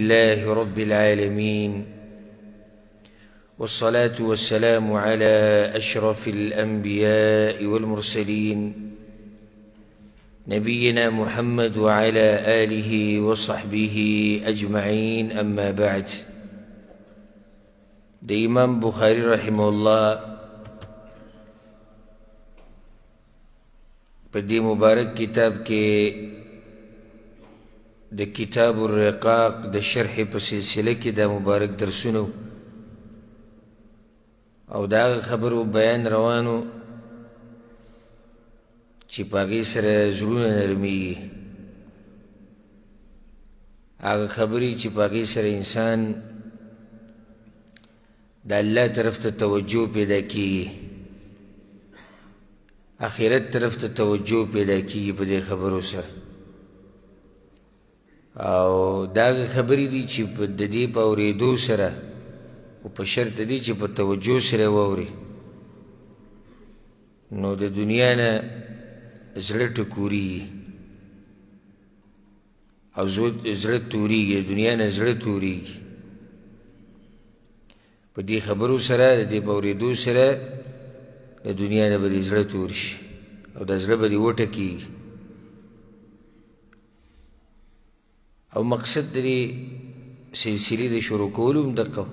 لله رب العالمين، والصلاة والسلام على أشرف الأنبياء والمرسلين، نبينا محمد وعلى آله وصحبه أجمعين، أما بعد. د امام بخاري رحمه الله په دې مبارک کتاب کې د کتاب الرقاق د شرح په سلسله کې دا مبارک درسونه او د هغه خبرو بیان روانو چې په هغې سره زړونه نرمیږي، هغه خبرې چې په هغې سره انسان د الله طرف ته توجه پیدا کیږي، آخرت طرف ته توجه پیدا کیږي په دې خبرو سره. او دا هغه خبرې دي چې د دې په اورېدو سره، خو په شرط دي چې په توجه سره واوري، نو د دنیا نه زړه ټکورېږي او زړه تورېږي، د دنیا نه زړه تورېږي. په دې خبرو سره، د دې په اورېدو سره د دنیا نه به دې زړه تور شي او د زړه به دې وټکېږي. او مقصد د دې سلسلې د شروع کولو هم دقه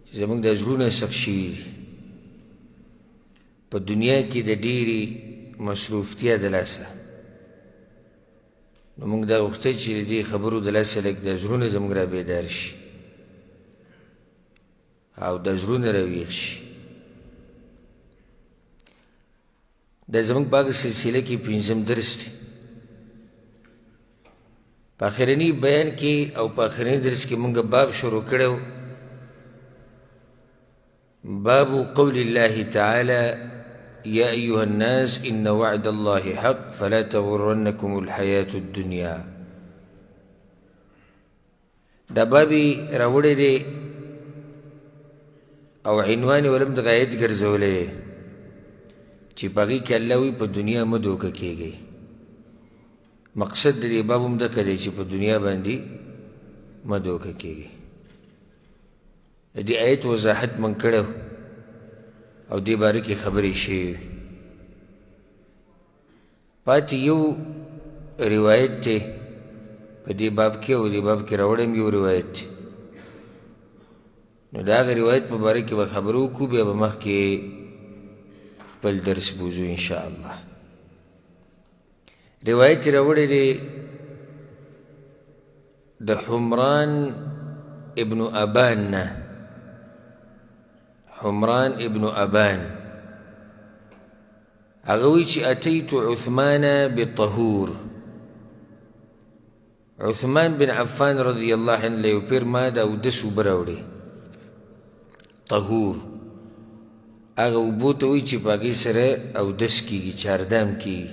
چې زموږ د زړونه سخت شوي دي په دنیا کې د ډېرې مصروفتیا د لاسه. نو موږ دا غوښتل چې د دې خبرو د لاسه لږ د زړونه زموږ را بیدار شي او د زړونه راویښ شي. دا زموږ په هغه سلسله کې پنځم درس دی. په آخرني بیان کې او په آخرني درس کې موږ باب شروع کړی، باب قول الله تعالی يا أيها الناس إن وعد الله حق فلا تغرنكم الحياة الدنيا. دا باب یې راوړی دی او عنوان یې ولم دغه آیت ګرځولی دی چې په هغې کې الله وایي په دنیا مه دوکه کېږئ. مقصد د دې باب هم دقه دی چې په دنیا باندې مه دوکه کېږئ. د دې آیت وضاحت موږ کړی او دې باره کې خبرې شوې وې. پاتې یو روایت دی په دې باب کې، او دې باب کې راوړی هم یو روایت دی. نو د هغه روایت په باره کې به خبرې وکړو، بیا به مخکې خپل درس بوځو انشاءالله. روایت یې راوړی دی د حمران ابن ابان نه، حمران ابن ابان هغه وایي چې اتیت عثمان بطهور. عثمان بن عفان رضی الله عنه له یو پیر ما د اودس اوبه راوړې. طهور هغه اوبو ته وایي چې په هغې سره اودس کېږي، چاردام کېږي،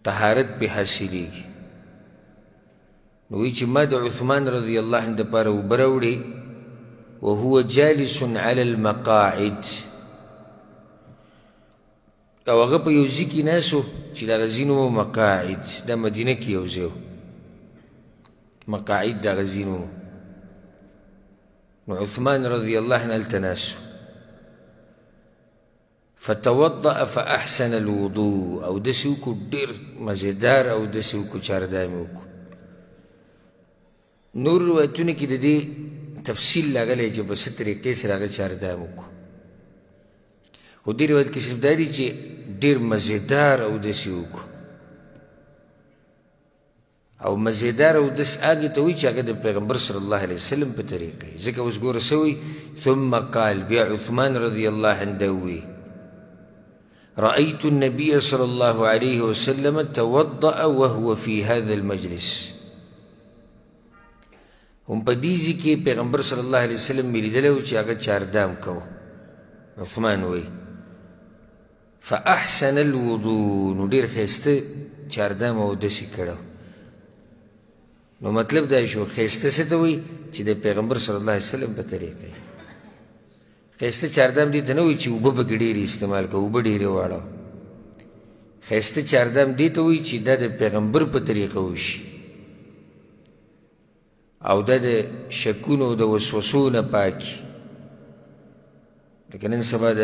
طهارت پې حاصلېږي. نو وایي چې ما د عثمان رضی الله عنه دپاره اوبه راوړې، وهو جالس على المقاعد، او هغه په یو ځای کې ناست و چې د هغه ځای نوم و مقاعد. دا مدینه کې یو ځای و، مقاعد د هغه ځای نوم و. نو عثمان رضی الله عنه هلته ناست و. فتوضأ فأحسن الوضوء، اودس یې وکړو، ډېر مزېدار اودس یې وکړو، چاردام یې وکړو. نور روایتونو کې د دې تفصیل راغلی چې په څه طریقې سره هغه چاردام وکړو، خو دې روایت کې صرف دا دی چې ډېر مزېدار اودس یې وکړو. او مزېدار اودس هغې ته وایي چې هغه د پیغمبر صلی الله علیه وسلم په طریقه وي. ځکه اوس ګوره څه وایي، ثم قال، بیا عثمان رضی الله عنه دا ووایي رأيت النبي صلى الله عليه وسلم توضأ وهو في هذا المجلس. هم په دې ځای کې پیغمبر صلی الله علیه وسلم مې لیدلی و چې هغه چاردام کوه. عثمان وایي فأحسن الوضوء، نو ډېر ښایسته چاردام او اودس یې کړی. نو مطلب دا شو ښایسته څه ته وایي چې د پیغمبر صلی الله علیه وسلم په طریقه وي. ښایسته چاردام دې ته نه وایي چې اوبه پکې ډېرې استعمال کړه، اوبه ډېرې واړوه. ښایسته چاردام دې ته وایي چې دا د پیغمبر په طریقه وشي. او دا د شکونو او د وسوسو نه پاکي. لکه نن سبا د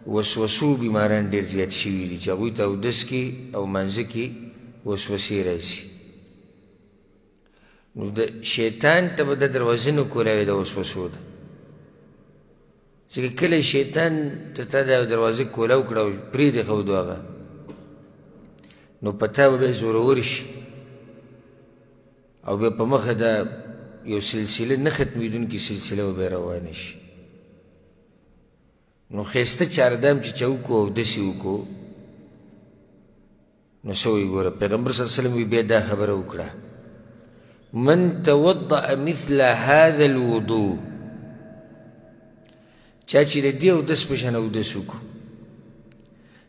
وسوسو بیماران ډېر زیات شوي دي چې هغوی ته اودس کې او مانځه کې وسوسې راځي. نو د شیطان ته به د دروازه نه کولاوي د وسوسو ده، ځکه کله شیطان ته تا دا دروازه کولاو کړه او پرېږدې ښودو هغه، نو په تا به بیا زورور شي او بیا په مخه دا یو سلسله نه ختمېدونکې سلسله به بیا روانه شي. نو ښایسته چاردام چې چا وکړو او داسې وکړو، نو څه وایي ګوره پیغمبر صلی الله علیه وسلم وایي بیا دا خبره وکړه، من توضأ مثل هذا الوضوء، چا چې د دې اودس په شان اودس وکړو،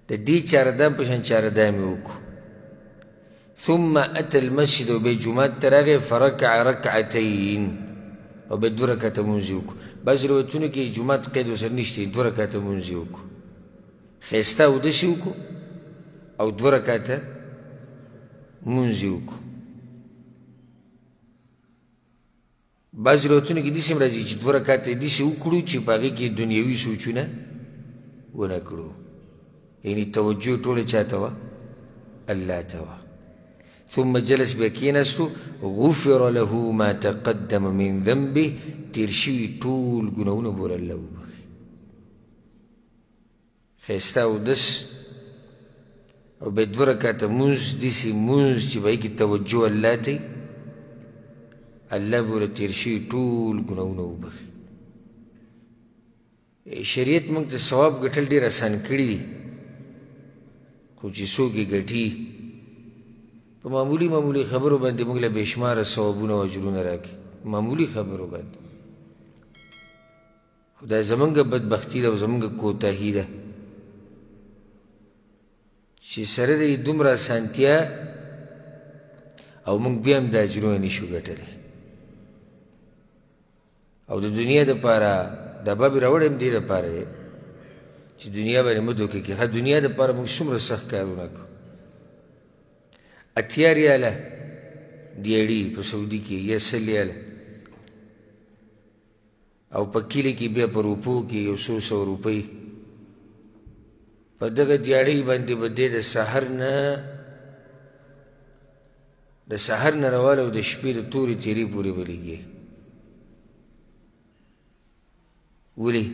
د دې چاردام په شان چاردام یې وکړو، ثم اتى المسجد او بیا جومات ته راغی، فرکع رکعتین او بیا دوه رکعته لمونځ یې وکړو. بعضې روایتونو کې جومات قید ورسره نشته، دوه رکعته لمونځ یې وکړو، ښایسته اودس یې وکړو او دوه رکعته لمونځ یې وکړو. بعضې روایتونو کې داسې هم راځي چې دوه رکعته یې داسې وکړو چې په هغې کې دنیوي سوچونه ونه کړو، یعنی توجه ټوله چا ته وه؟ الله ته وه. ثم جلس بیا کښېناستو، غفر له ما تقدم من ذنبه، تېر شوي ټول ګناهونه به ورله الله وبخښي. ښایسته اودس او بیا دوه رکعته لمونځ، داسې لمونځ چې په هغې کې توجه الله ته وي، الله به ورله تېر شوي ټول ګناهونه وبخښي. شریعت موږ ته ثواب ګټل ډېر اسان کړي دي، خو چې څوک یې ګټي په معمولي معمولي خبرو باندې موږ له بې شماره ثوابونه او اجرونه راکړي، معمولي خبرو باندې. خو دا زمونږ بدبختي ده او زمونږ کوتاهي ده چې سره د دومره اسانتیا او موږ بیا هم دا اجرونه نشو ګټلی. او د دنیا دپاره دا باب یې راوړی هم دې دپاره دی چې دنیا باندې مه دوکه کېږي. ښه، دنیا دپاره موږ څومره سخت کارونه کوو. 80 ریاله دیاړي په سعودي کې یا 100 ریاله، او په کلي کې بیا په روپو کې یو څو سوه روپۍ. په دغه دیاړۍ باندې به دی د سحر نه راواله او د شپې د تورې تیرې پورې به لګي. ولې؟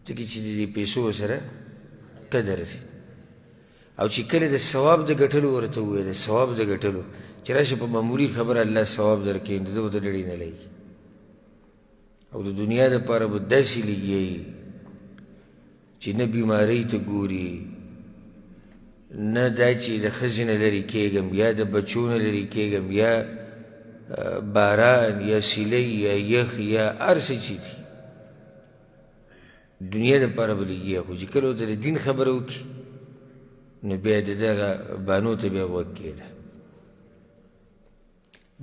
ځکه چې د دې پیسو سره قدر دی. او چې کله د ثواب د ګټلو ورته ووایي، د ثواب د ګټلو چې راشه په معمولي خبره الله ثواب درکوي، نو ده ورته ډډې نه لګي. او د دنیا دپاره به داسې لګي چې نه بیمارۍ ته ګوري، نه دا چې د ښځې نه لرې کېږم یا د بچو نه لرې کېږم یا باران یا سیلۍ یا یخ یا هر څه چې دي، دنیا دپاره به لګیا. خو چې کله ورته د دین خبره وکړي نو بیا د دغه بانو ته بیا غوږ کېده.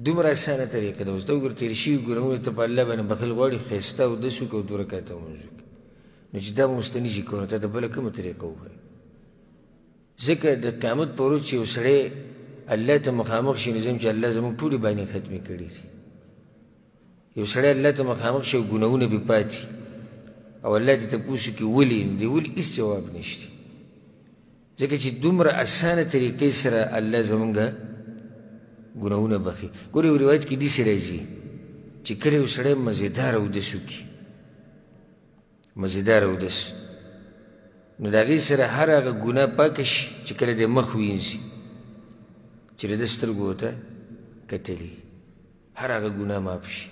دومره اسانه طریقه ده. اوس دا وګوره تېر شوي ګناهونه ته په الله باندې بخښل غواړي، ښایسته اودس وکړه او دوه رکعته لمونځ وکړه. نو چې دا مو اوس ته نه شي کولی، نو تا ته بله کومه طریقه وښایي؟ ځکه د قیامت په ورځ چې یو سړی الله ته مخامخ شي، نو زم چې الله زموږ ټولې بانې ختمې کړي دي. یو سړی الله ته مخامخ شي او ګناهونه پرې پاتې او الله ته تپوس وکړي ولې، نو دی ولې هېڅ جواب نشته. ځکه چې دومره اسانه طریقې سره الله زموږ ګناهونه بخښي. ګوره یو روایت کې داسې راځي چې کله یو سړی مزېدار اودس وکړي، مزېدار اودس، نو د هغې سره هر هغه ګناه پاکه شي چې کله دی مخ وینځي، چې د ده سترګو ورته کتلي، هر هغه ګناه معاف شي.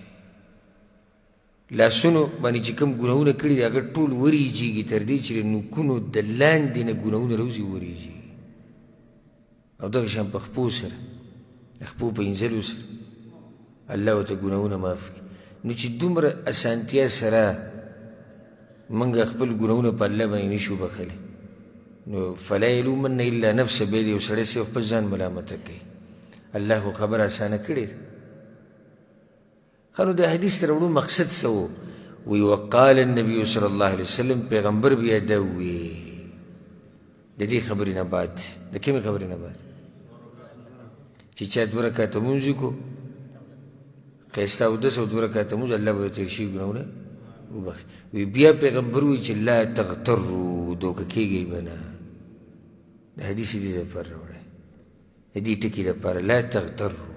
لاسونو باندې چې کوم ګناهونه کړي دي هغه ټول وریجېږي، تر دې چې د نوکونو د لاندې نه ګناهونه راوځي وریجېږي. او دغه شان په خپو سره، د خپو په اینځلو سره الله ورته ګناهونه معاف کړي. نو چې دومره اسانتیا سره موږ خپل ګناهونه په الله باندې نشو بخښلی، نو فلا یلومن الا نفسه، بیا دې یو سړی صرف خپل ځان ملامته کوي. الله خو خبره اسانه کړې ده. ښه، نو د حدیث ته راوړو مقصد څه و؟ وی وقال النبي صلی الله علیه وسلم، پیغمبر بیا دا ووی د دې خبرې نه بعد، د کومې خبرې نه بعد چې چا دوه رکعته لمونځ وکړو، ښایسته اودس او دوه رکعته لمونځ، الله به تېر شوي ګناهونه وبخښي. وایي بیا پیغمبر وایي چې لا تغترو، دوکه کېږئ به نه. د حدیث یې دې دپاره راوړی، د دې ټکي دپاره، لا تغترو،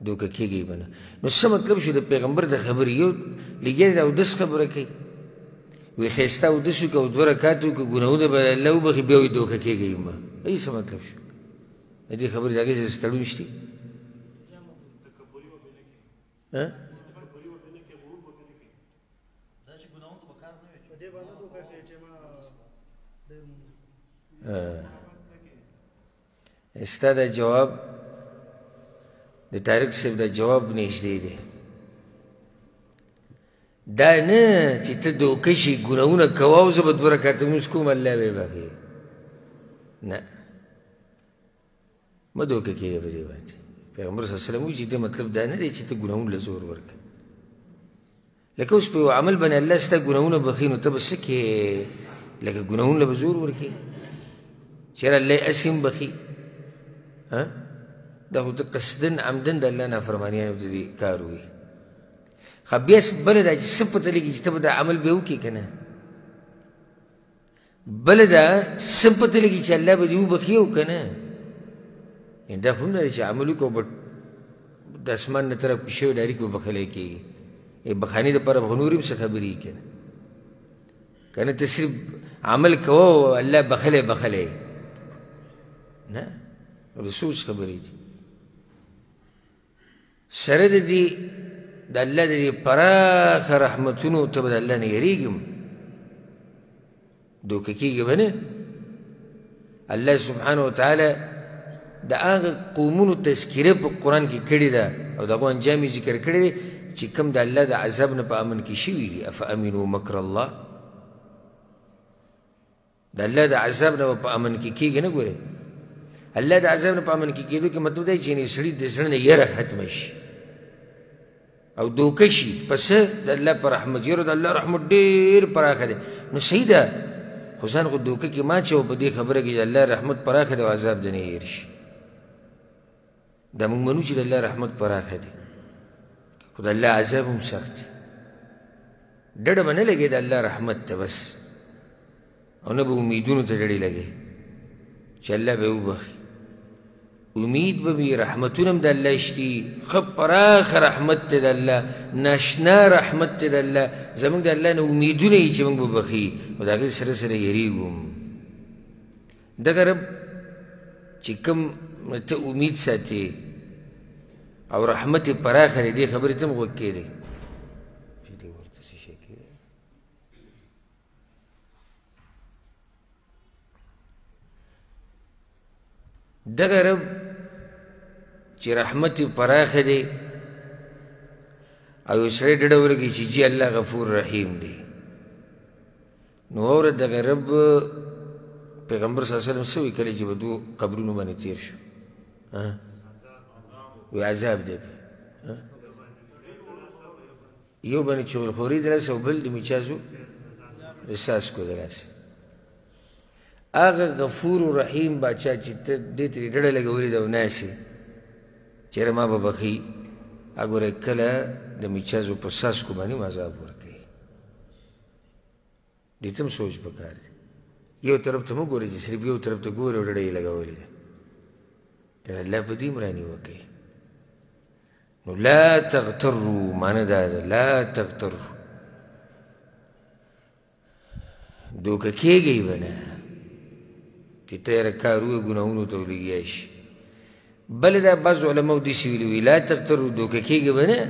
دوکه کېږئ به نه. نو څه مطلب شو د پیغمبر د خبرې؟ یو لګیا دی د اودس خبره کوي، وایي ښایسته اودس وکړه او دوه رکعات وکړه، ګناهونه به الله وبخښي، بیا وایي دوکه کېږئ مه. ای څه مطلب شو د دې خبرې؟ د هغې سره تړون شته؟ ستا دا جواب د طارق صاحب دا جواب نږدې دی. دا نه چې ته دوکه شي ګناهونه کوه او زه به دوه رکعته لمونځ کوم الله به یې بخښي، نه، مه دوکه کېږه په دې باندې. پیغمبر صلی الله علیه وسلم وایي چې دې مطلب دا نه دی چې ته ګناهونو له زور ورکړه. لکه اوس په یو عمل باندې الله ستا ګناهونه بخښي، نو ته به څه کوې؟ لکه ګناهونو له به زور ورکړې، چېرې الله یې هسې هم بخښي. دا خو ته قصداً عمداً د الله نافرمانیانو ته دې کار وي. ښه بیا بله دا چې څه پته لګي چې ته به دا عمل بیا وکړې که نه؟ بله دا څه پته لګي چې الله به دې وبخښي او که نه؟ دا خو هم نه دی چې عمل وکړو به د اسمان نه ته راکوز شوی ډایرک به بخښلی کېږي. بخښنې دپاره به خو نورې هم څه خبرې وي که نه؟ که نه ته صرف عمل کوه او الله بخښلی بخښلی نه، د سوچ خبرې دي. سره د دې د الله د دې پراخه رحمتونو ته به د الله نه یېرېږم، دوکه کېږي به نه. الله سبحانه وتعالی د هغه قومونو تذکره په قرآن کې کړې ده او د هغو انجام یې ذکر کړی دی چې کوم د الله د عذاب نه په امن کې شوي دي. افامنو مکر الله، د الله د عذاب نه په امن کې کېږي نه. ګورې الله د عذاب نه په امن کې کېدو کې مطلب دی چې یعنې سړي د زړه نه یره ختمه شي او دوکه شي په څه؟ د الله په رحمت. یاره د الله رحمت ډېر پراخه دی، نو صحیح ده، خو ځان خو دوکه کې مه اچوه په دې خبره کې چې الله رحمت پراخه دی او عذاب دې نه هېر شي. دا موږ منو چې د الله رحمت پراخه دی، خو د الله عذاب هم سخت دی. ډډه به نه لګې د الله رحمت ته بس، او نه به امیدونو ته ډډې لګې چې الله به یې وبخښي. امید به وي، رحمتونه هم د الله شتي، ښه پراخه رحمت دی د الله، ناشنا رحمت دی د الله. زموږ د الله نه امیدونه یي چې موږ به بخښي، خو د هغې سره سره یېرېږو. دغه رب چې کوم ته امید ساتې او رحمت یې پراخه دی، دې خبرې ته هم غوږ کښېږدئ. دغه رب چې رحمت یې پراخه دی او یو سړی ډډه ولګوي چې جي الله غفور رحیم دی، نو واوره دغه رب پیغمبر صلی الله علیه وسلم څه وایي کله چې په دوو قبرونو باندې تېر شو؟ وایي عذاب دی. یو باندې چغلخوري د لاسه او بل د میچازو د څاڅکو د لاسه. هغه غفور رحیم باچا چې ته دې ترې ډډه لګولې ده او ناست یې چېرې ما به بخښي، هګوره کله د میچازو په څاڅکو باندې هم عذاب ورکوي. دې ته هم سوچ پکار دی. یو طرف ته مه ګورئ چې صرف یو طرف ته ګورئ او ډډه یې لګولې ده، کله الله په دې هم رانیوه کوي. نو لا تغترو معنی دا ده، لا تغترو دوکه کېږئ به نه چې ته یاره کار وکړې ګناهونو ته ولګیا شي. بله دا بعض علماو داسې ویلي وي لا تغترو دوکه کېږئ به نه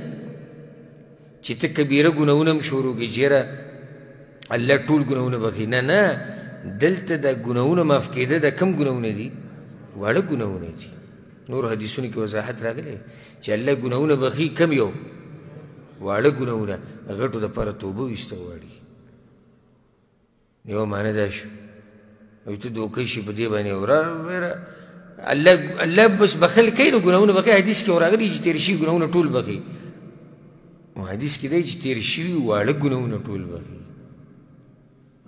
چې ته کبیره ګناهونه هم شروع کړې چې یاره الله ټول ګناهونه بخښي. نه نه، دلته دا ګناهونه معاف کېده دا کم ګناهونه دي؟ واړه ګناهونه دي. نور حدیثونو کې وضاحت راغلی چې الله ګناهونه بخښي کم یو واړه ګناهونه، غټو دپاره توبه ویسته غواړي. یوه معنی دا شو او ته دوکه شي په دې باندې وره الله بس بخښل کوي نو ګناهونه بخښي. حدیث کې راغلي چې تېر شوي ګناهونه ټول بخښي، نو حدیث کې دی چې تېر شوي واړه ګناهونه ټول بخښي،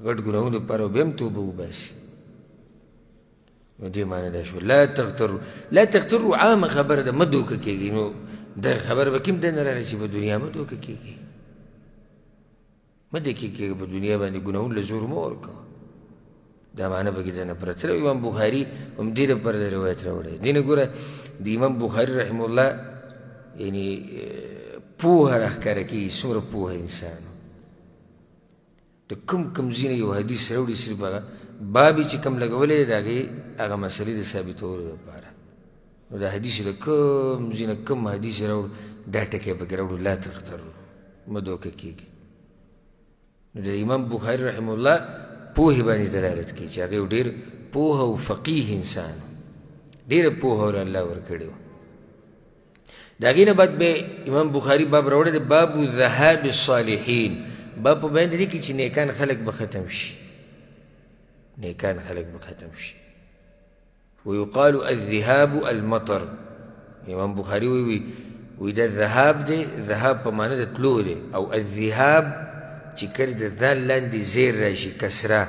غټ ګناهونو لپاره بیا هم توبه وباسي. نو دې معنی دا شو لا تغترو. لا تغترو عامه خبره ده، مه دوکه کېږئ. نو دغه خبره به کوم دنه راغله چې په دنیا مه دوکه کېږئ، مه دوکه کېږئ، په دنیا باندې ګناهونو له زور مه ورکوه. دا معنی پکې دنه پرته ده. امام بخاري هم دې دپاره د روایت راوړی. دې نه ګوره د امام بخاري رحمه الله یعنی پوهه راښکاره کېږي، څومره پوهه انسان د کوم کوم ځای نه یو حدیث راوړي، صرف هغه باب یې چې کوم لګولی دی د هغې هغه مسلې د ثابتولو دپاره. نو د حدیث د کوم ځای نه کوم حدیث راوړو دا ټکی پکې راوړو، لا تغترو، مه دوکه کېږي. نو د امام بخاري رحمه الله پوهې باندې دلالت کوي چې هغه یو ډېر پوه او فقیه انسان، ډېره پوهه ورله الله ورکړې وه. د هغې نه بعد به امام بخاري باب راوړی دی، باب ذهاب الصالحین. باب په بیان دی کې چې نیکان خلک به ختم شي، نیکان خلک به ختم شي. ویقال الذهاب المطر. امام بخاري وایي وایي دا ذهاب دی، ذهاب په معنی د تلو دی، او الذهاب چې کله د ذال لاندې زیر راشي کسره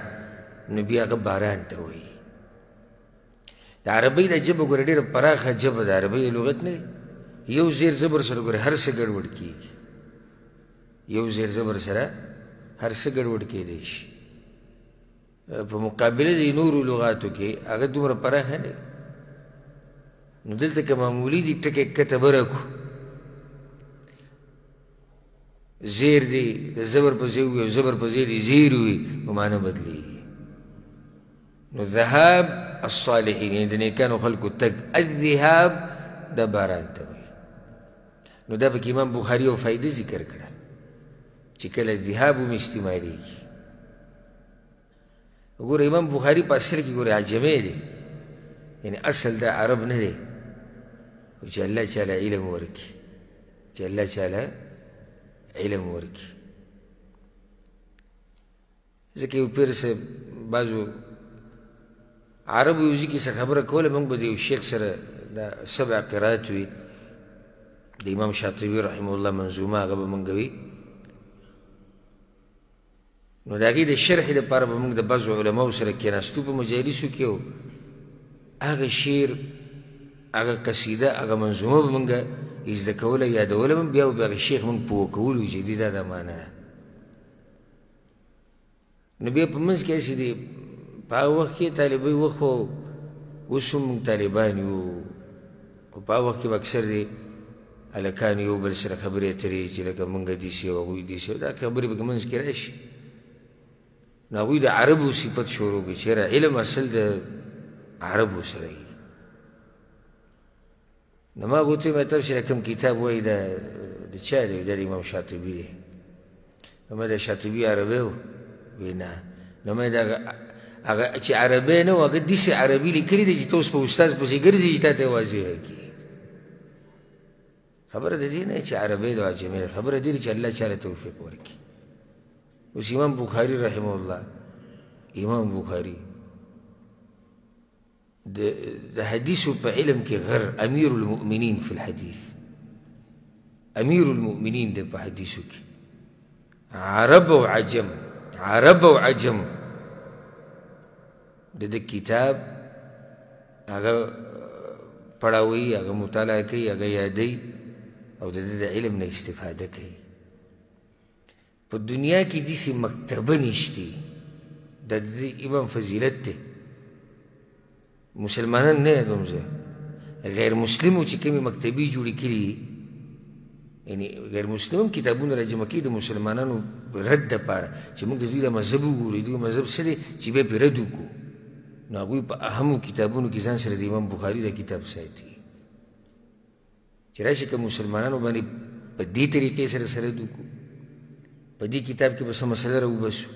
نو بیا هغه باران ته وایي. د عربۍ دا ژبه ګوره ډېره پراخه ژبه ده، عربۍ د لغت نه دی. یو زیر زبر سره ګوره هر څه ګډوډ کېږي، یو زیر زبر سره هر څه ګډوډ کېدی شي. په مقابله د نورو لغاتو کې هغه دومره پراخه نه. نو دلته که معمولي دي ټکی کښته بره کړو، زیر دی د زبر په ځای وي او زبر په ځای دی زیر وي، نو معنی بدلېږي. نو ذهاب الصالحین یعنې د نیکانو خلکو تګ، الذهاب د باران ته وایي. نو دا پکې امام بخاري یو فایده ذکر کړه چې کله ذهاب هم استعمالېږي. وګوره امام بخاري په اصل کې ګوره عجمې دی، یعنې اصل دا عرب نه دی، خو چې الله چاله علم ورکړي، چې الله چاله علم ورکړي. ځکه یو پیر صاحب بعضو عربو یو ځای کې څه خبره کوله، موږ به د یو شیخ سره دا سبع قرات وي د امام شاطبي رحمه الله منظومه، هغه به موږ وي. نو د هغې د شرحې دپاره به موږ د بعضو علماو سره کېناستو په مجالسو کې، او هغه شعر، هغه قصیده، هغه منظومه به موږ زده کوله، یادوله به، بیا به هغه شیخ موږ پوه کولو چې دې دا دا معنا ده. نو بیا په منځ کې هسې دی په هغه وخت کې طالبۍ وخت خو اوس هم موږ طالبان یو، خو په هغه وخت کې به اکثر دی هلکان یو بل سره خبرې اترې چې لکه موږ داسې او هغوی داسې، دا خبرې به منځ کې راشي. نو هغوی د عربو صفت شروع کړي چې یاره علم اصل د عربو سره وي. نو ما ورته وویل تاسو چې کوم کتاب وایي دا د چا دی؟ دا د امام شاطبي دی. نو ما د شاطبي عربی و؟ وایي نه. نو ما دا هغه چې عربی نه و، هغه داسې عربي لیکلي دی چې ته اوس په استاد پسې ګرځې چې تا ته یې واضح کړي. خبره د دې نه چې عربی ده او عجمي ده، خبره دې ده چې الله چاله توفیق ورکړي. اوس امام بخاري رحمه الله، امام بخاري د حدیثو په علم کې غر، امیر المؤمنین فی الحدیث، امیر المؤمنین دی په حدیثو کې، عرب او عجم، عرب او عجم د ده کتاب هغه پړاوي، هغه مطالعه کوي، هغه یادوي او د ده د علم نه استفاده کوي. په دنیا کې داسې مکتبه نشته، دا د دې امام فضیلت دی. مسلمانان نه یادوم زه، غیر مسلمو چې کومې مکتبې جوړې کړي، یعنې غیر مسلم هم کتابونه راجمع کوي د مسلمانانو رد دپاره چې موږ د دوی د مذهب وګورو، دوی مذهب څه دی چې بیا پرې رد وکړو. نو هغوی په اهمو کتابونو کې ځان سره د امام بخاري دا کتاب ساتي چې راشي که مسلمانانو باندې په دې طریقې سره سره رد وکړو، په دې کتاب کې به څه مسله راوباسو.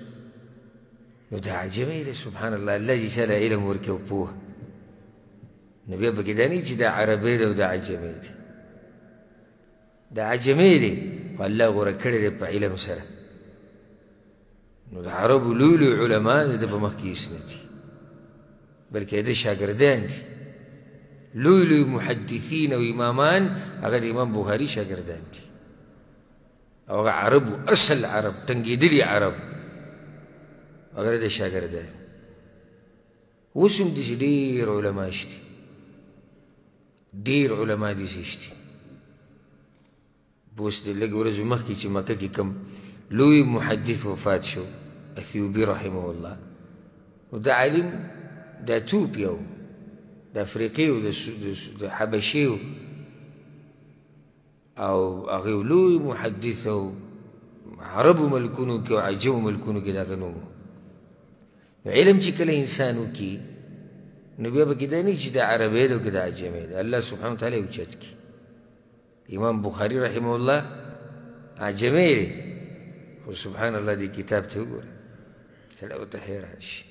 نو دا عجبه دی، سبحان الله، الله چې چاله علم ورکړي او پوهه، نو بیا پکې دا نه چې دا عربی دی او دا عجمي دی، دا عجمي دی خو الله غوره کړی دی په علم سره. نو د عربو لوی لوی علما د ده په مخ کې هېڅ نه دي، بلکې د ده شاګردان دي. لوی لوی محدثین او امامان هغه د امام بخاري شاګردان دي، او هغه عربو، اصل عرب، ټنګېدلي عرب، هغه د شاګردان. اوس هم داسې ډېر علما شته، ډېر علما داسې شته. اوس د لږ ورځو مخکې چې مکه کې کوم لوی محدث وفات شو، اثیوبي رحمه الله، نو دا عالم د اتوپیا و، د افریقې و، د حبشې و، او هغه یو لوی محدث او عربو ملکونو کې او عجمو ملکونو کې د هغه نوم و. نو علم چې کله انسان وکړي نو بیا پکې دا نه چې د عربی دی او که د عجمې دی، الله سبحانه وتعالی یې اوچت کړي. امام بخاري رحمه الله عجمې دی، خو سبحان الله دې کتاب ته وګوره، سړی ورته حیران شي.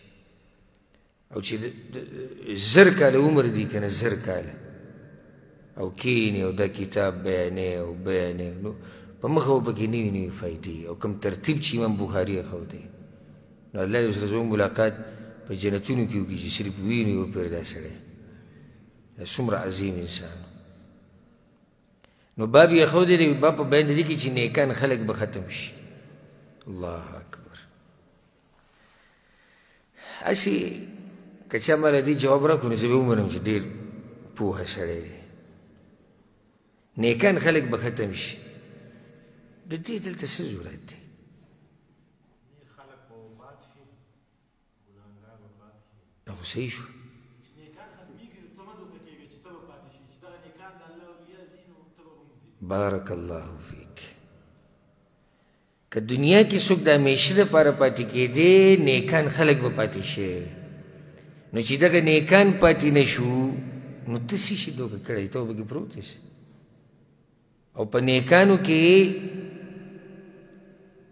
او چې 1000 کاله عمر دی که نه، 1000 کاله او کښېني او دا کتاب بیانوي او بیانوي، نو په مخه به پکې نوې نوې فایدې او کوم ترتیب چې امام بخاري ایښودی، نو الله دې ورسره زموږ ملاقات په جنتونو کې وکړي چې صرف وینو یو پېر دا سړی دا څومره عظیم انسان. نو باب یې ښودی دی، باب په بیان د دې کې چې نیکان خلک به ختم شي. الله اکبر. هسې که چا ما له دې جواب راکړو نو زه به ومنم چې ډېر پوهه سړی دی. نیکان خلک به ختم شي، د دې دلته څه ضرورت دی؟ نو خو صحیح شو. بارک الله فیک. که دنیا کې څوک د همیشه دپاره پاتې کېدی، نیکان خلک به پاتې شي. نو چې دغه نیکان پاتې نه شو، نو ته څه شي دوکه کړی، ته به پکې پروت یې. او په نیکانو کې،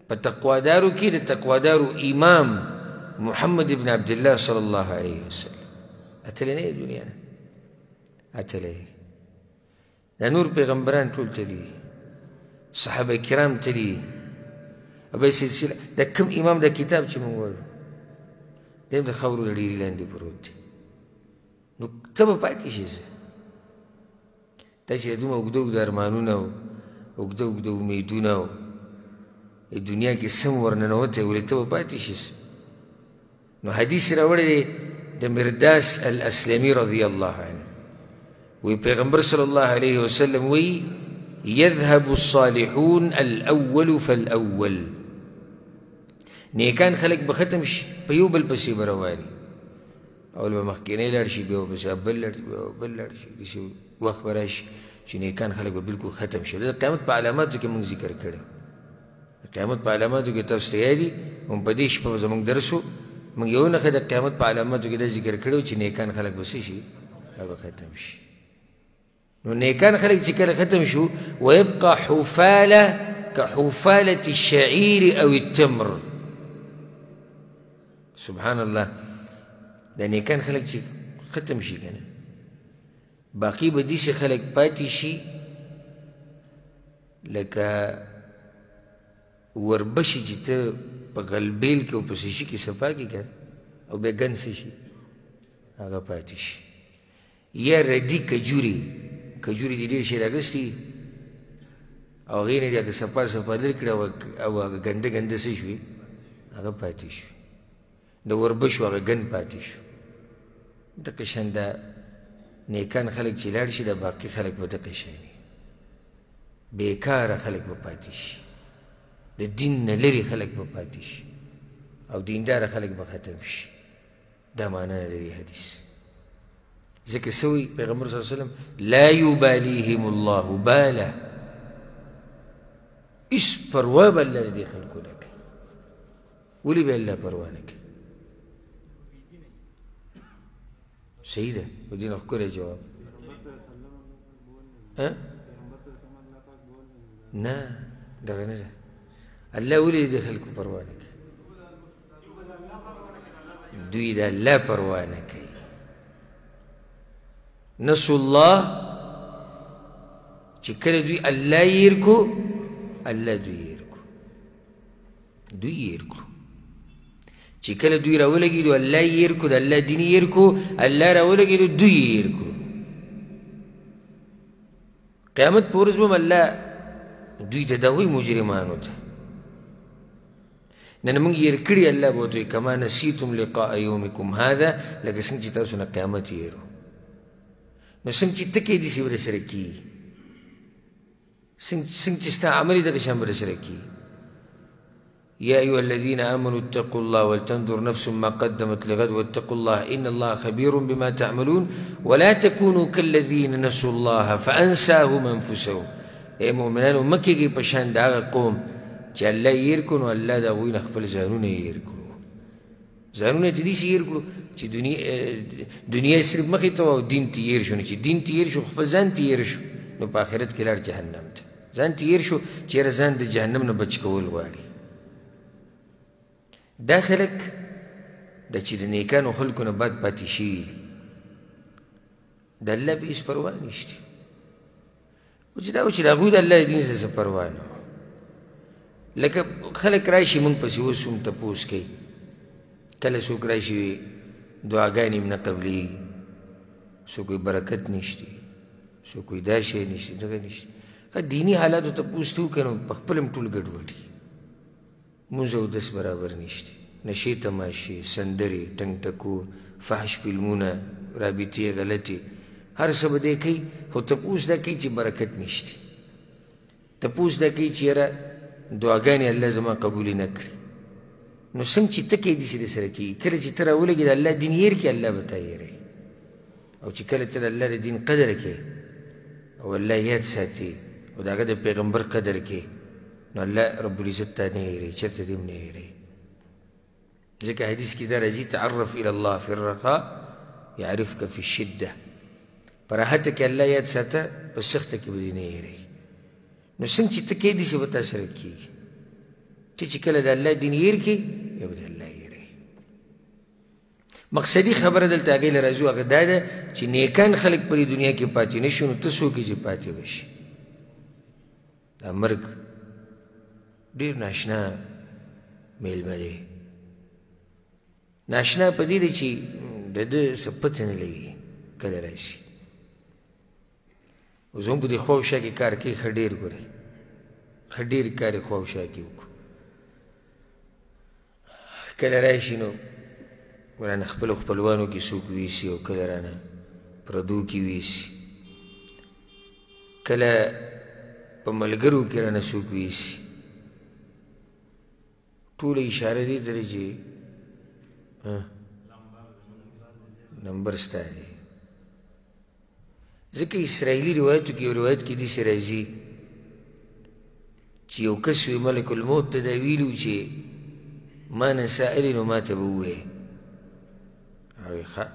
په تقوادارو کې د تقوادارو امام محمد ابن عبدالله صلی الله علیه وسلم اتلی نه دنیا نه اتلی. دا نور پیغمبران ټول تللي، صحابه کرام تللي، او بیا سلسله دا کوم امام دا کتاب چې موږ وایو دی هم د خاورو د ډېري لاندې پروت دی. نو ته به پاتې شې. زه دا چې دومره اوږده اوږده ارمانونه او اوږده اوږده امیدونه او دنیا کې سم ورننوتی، ولې ته به پاتې شې؟ نو حدیث راوړی دی د مرداس الاسلمي رضی الله عنه، وی پیغمبر صلی الله علیه وسلم وی يذهب الصالحون الأول فالأول. نیکان خلک به ختم شي، په یو بل پسې به رواني، اول به مخکینی لاړ شي، بیا به پسې بل لاړ شي، بیا به بل لاړ شي، داسې وخت به راشي چې نیکان خلک به بالکل ختم شي. دا د قیامت په علاماتو کې موږ ذکر کړی، د قیامت په علاماتو کې تاسو ته یاد دي، هم په دې شپه به زموږ درس و، موږ یو نښه د قیامت په علاماتو کې دا ذکر کړی چې نیکان خلک به څه شي، دا به ختم شي. نو نیکان خلک چې کله ختم شو، ويبقى حفالة كحفالة الشعير أو التمر. سبحان الله، دا نیکان خلک چې ختم شي که نه، باقي به داسې خلک پاتې شي لکه وربشې چې ته په غلبیل کې او په څه شي کې صفا کړې که نه، او بیا ګند څه شي هغه پاتې شي. یا ردي کجوري، کجوري دې ډېر شی راخیستي او هغې نه دې هغه صفا صفا لرې کړې او هغه ګنده ګنده څه شوي هغه پاتې شوي، د وربشو هغه ګند پاتې شو. دقه شان دا نیکان خلک چې لاړ شي، دا باقي خلک به دقه شان وي، بېکاره خلک به پاتې شي، د دین نه لرې خلک به پاتې شي او دینداره خلک به ختم شي. دا معنا ده د دې حدیث. ځکه څه وایي پیغمبر صلی الله علیه وسلم؟ لا یبالیهم الله باله، هیڅ پروا به الله د دې خلکو نه کوي. ولې به الله پروا نه کوي؟ صحیح ده، په دې نه ښکلی جواب. نه، دغه نه ده. الله ولې د دې خلکو پروا نه کوي؟ دوی د الله پروا نه کوي. نسو الله، چې کله دوی الله هېر کړو، الله دوی هېر کړو، دوی هېر کړو. چې کله دوی راولګېدو الله یې هېر کړو، د الله دین یې هېر کړو، الله راولګېدو دوی یې هېر کړو. قیامت په ورځ به هم الله دوی ته دا وایي مجرمانو ته، نن موږ هېر کړي، الله به ورته وایي کما نسیتم لقاء یومکم هذا، لکه څنګه چې تاسو نه قیامت هېرو. نو څنګه چې ته کوې داسې به درسره کېږي، څنګه چې ستا عمل یې دغه شان به درسره کېږي. يا أيها الذين آمنوا اتقوا الله ولتنظر نفس ما قدمت لغد واتقوا الله إن الله خبير بما تعملون ولا تكونوا كالذين نسوا الله فأنساهم أنفسهم. ای مؤمنانو مه کېږئ په شان د هغه قوم چې الله یې هېر کړو، نو الله د هغوی نه خپل ځانونه یې هېر کړو. ځانونه یې داسې هېر کړو چې دنیا یې صرف مخې ته وه او دین ترې هېر شو. نو چې دین ترې هېر شو، خپل ځان ترې هېر شو، نو په آخرت کې لاړ جهنم ته. ځان ترې هېر شو چې یاره ځان د جهنم نه بچ کول غواړي. دا خلک د چې د نیکانو خلکو نه بد پاتې شوي دي، د الله په هېڅ پروا نشته. او چې دا و چې د هغوی د الله د دین څخه څه پروا نه وه. لکه خلک راشي موږ پسې اوس هم تپوس کوي، کله څوک راشي وي دعاګانې هم نه قبلېږي، څوک وایي برکت نشته، څوک وایي دا شی نشته، دغه نشته. ښه دیني حالاتو تپوس ته وکړه نو په خپله هم ټول ګډوډ دي، مونځ او دس برابر نشته، نشې تماشې، سندرې، ټنګ ټکور، فحش فلمونه، رابطې غلطې، هر څه به دی کوي، خو تپوس دا کوي چې برکت نشته، تپوس دا کوي چې یاره دعاګانې الله زما قبولې نه کړي. نو څنګه چې ته کوې داسې در سره کېږي. کله چې ته راولګې د الله دین هېر کړې، الله به تا هېروي. او چې کله ته د الله د دین قدر کوې او الله یاد ساتې او د هغه د پیغمبر قدر کوې، نو الله رب العزت تا نه هېروي، چېرته دې هم نه هېروي. ځکه حدیث کې دا راځي تعرف الى الله فی الرخاء يعرفك في الشدة. په راحته کې الله یاد ساته، په سخته کې به دې نه هېروي. نو څنګه چې ته کوې داسې به تا سره کېږي. ته چې کله د الله دین هېر کړې، بیا به د الله هېروي. مقصدي خبره دلته هغې له راځو، هغه دا ده چې نیکان خلک په دې دنیا کې پاتې نه شو، نو ته څوک یې چې پاتې به شي؟ دا مرګ ډېر ناشنا مېلمه دی. ناشنا په دې دی چې د ده څه پته نه لګي کله راشي. اوس هم په دې خوا او شا کې کار کوي، ښه ډېر ګورئ، ښه ډېر کار یې خوا او شا کې وکړو. کله راشي نو رانه خپلو خپلوانو کې څوک ویسي، او کله رانه پردو کې ویسي، کله په ملګرو کې رانه څوک ویسي. ټوله اشاره دې ته ده چې نمبر ستا دی. ځکه اسرائیلي روایتو کې یو روایت کې داسې راځي چې یو کس وي ملک الموت ته دا ویلي وو چې ما نه سائلې نو ما ته به ووایې. هغه وایي ښه.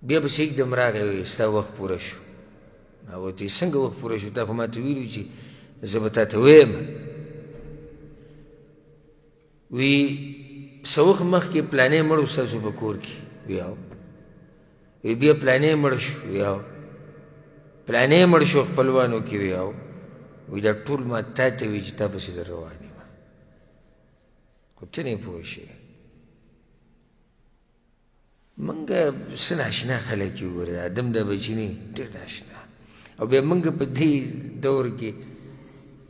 بیا پسې یکدم راغی وایي ستا وخت پوره شو. هغه ورته وایي څنګه وخت پوره شو؟ تا خو ما ته ویلي چې زه به تا ته وایم. وی څه وخت مخکې پلانی مړ و ستاسو په کور کې؟ وی او. وی بیا پلانی مړ شو؟ وی او. پلانی مړ شو خپلوانو کې؟ وی او. وی دا ټول ما تا ته وی چې تا پسې در روان یم، خو ته نه پوه شوې. موږ څه ناشنا خلک یو، ګوره آدم دا بچي نه ډېر ناشنا. او بیا موږ په دې دور کې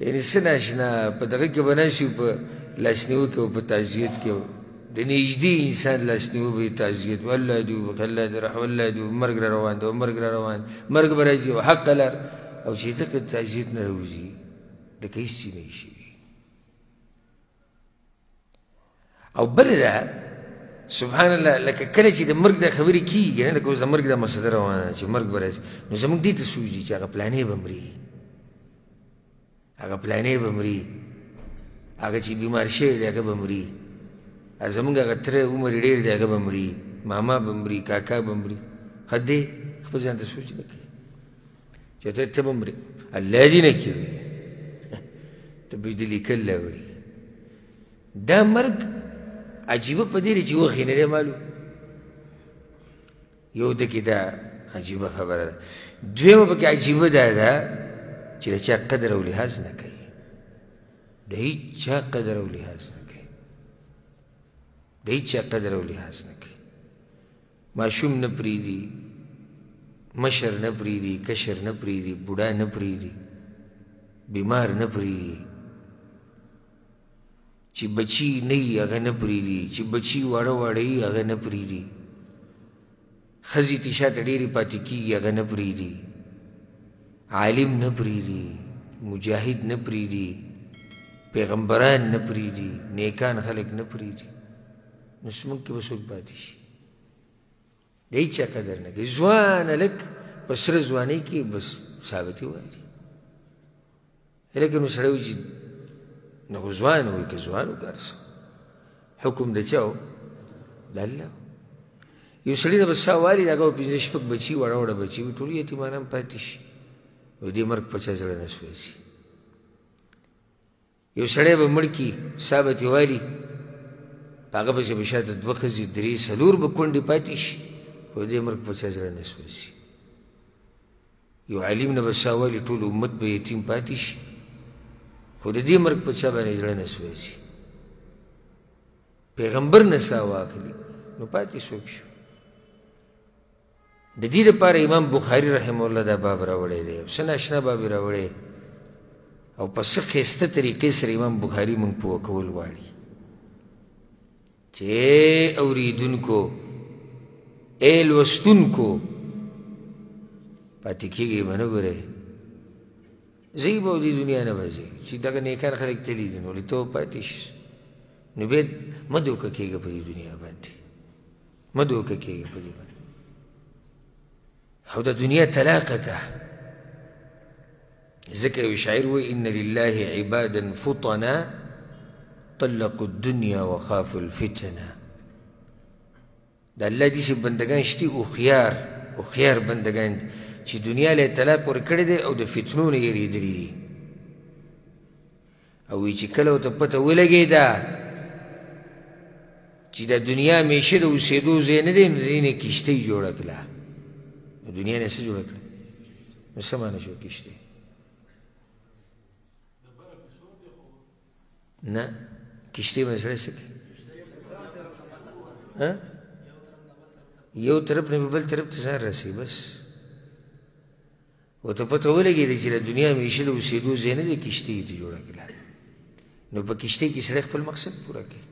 یعنې څه ناشنا په دغه کې به ناست یو، په لاسنیوي کې او په تعزیت کې، د نږدې انسان لاسنیوي به یې تعزیت و، الله دې وبخښي، الله دې رحم، الله دې مرګ را روان دی، مرګ را روان دی، مرګ به راځي او حق لار. او چې دغه تعزیت نه راوځي لکه هېڅ چې نه شي. او بله ده سبحان الله، لکه کله چې د مرګ دا خبرې کېږي نه، لکه اوس د مرګ دا مسله روانه ده چې مرګ به راځي، نو زموږ دې ته سوچ دي چې هغه پلانی به مري، هغه پلانی به مري، هغه چې بیمار شوی دی هغه به مري، زموږ هغه تره عمر یې ډېر دی هغه به مري، ماما به مري، کاکا به مري. ښه دی خپل ځان ته سوچ نه کوي چې ته به مرې، الله دې نه کوي، ته به دې لیکل راوړي. دا مرګ عجیبه په دې دی چې وخت یې نه دی معلوم. یو دکې دا عجیبه خبره ده. دویمه پکې عجیبه دا ده چې د چا قدر او لحاظ نه کوي، د هیچا قدر او لحاظ نه کوي، د هیچا قدر او لحاظ نه کوي. ماشوم نه پرېږدي، مشر نه پرېږدي، کشر نه پرېږدي، بوډا نه پرېږدي، بیمار نه پرېږدي. چې بچي نه وي هغه نه پرېږدي، چې بچي واړه واړه وي هغه نه پرېږدي، ښځې ترې شاته ډېرې پاتې کېږي هغه نه پرېږدي، عالم نه پرېږدي، مجاهد نه پرېږدي، پیغمبران نه پرېږدي، نیکان خلک نه پرېږدي. نو زموږ کې به څوک پاتې شي؟ د هېچا قدر نه کوي. ځوان هلک په سره ځوانۍ کې بس ثابتې وایي، هلکه نو سړی وایي چې نو خو ځوان وي، که ځوان و که هر څه، حکم د چا و؟ د الله. یو سړي نه به ساه والي، د هغه به پنځه شپږ بچي واړه واړه بچي وي، ټول یتیمان هم پاتې شي. نو دې مرګ په چا زړه نه سوځي. یو سړی به مړ کړي، ساه به ترې والي، په هغه پسې به شاته دوه ښځې درې څلور به کونډې پاتې شي، خو دې مرګ په چا زړه نه سوځي. یو عالم نه به ساه والي، ټول امت به یتیم پاتې شي، خو د دې مرګ په چا باندې زړه نه سوځي. پیغمبر نه ساه واخلي نو پاتې څوک شو؟ د دې لپاره امام بخاري رحمه الله دا باب راوړی دی، څه ناشنا باب یې راوړی او په څه ښایسته طریقې سره امام بخاري موږ پوه کول غواړي چې ای اورېدونکو، ای لوستونکو، پاتې کېږئ به نه ګورئ، ځئ به او دې دنیا نه به ځئ چې دغه نیکان خلک تللي دي، نو ولې ته به پاتې شي؟ نو بیا مه دوکه کېږه په دې دنیا باندې، مه دوکه کېږه په دې باندې، او د دنیا طلاقه که. ځکه یو شاعر وایي ان لله عبادا فطنا طلقوا الدنيا وخافوا الفتنه. د الله داسې بندګان شته هوښیار هوښیار بندګان چې دنیا له یې طلاق ورکړی دی او د فتنو نه یېرېدلي دي، او وایي چې کله ورته پته ولګېده چې د دنیا همیشه د اوسېدو ځای نه دی، نو د دې نه کښتۍ جوړه کړه. د دنیا نه څه جوړه کړه؟ نو څه معنی شو کښتۍ؟ نه، کښتۍ باندې سړی څه کوي؟ یو طرف نه بل طرف ته ځان رسوي بس. ورته پته ولګېده چې د دنیا همیشه د اوسېدو ځای نه دی، کښتۍ یې ترې جوړه کړه. نو په کښتۍ کې سړی خپل مقصد پوره کوي.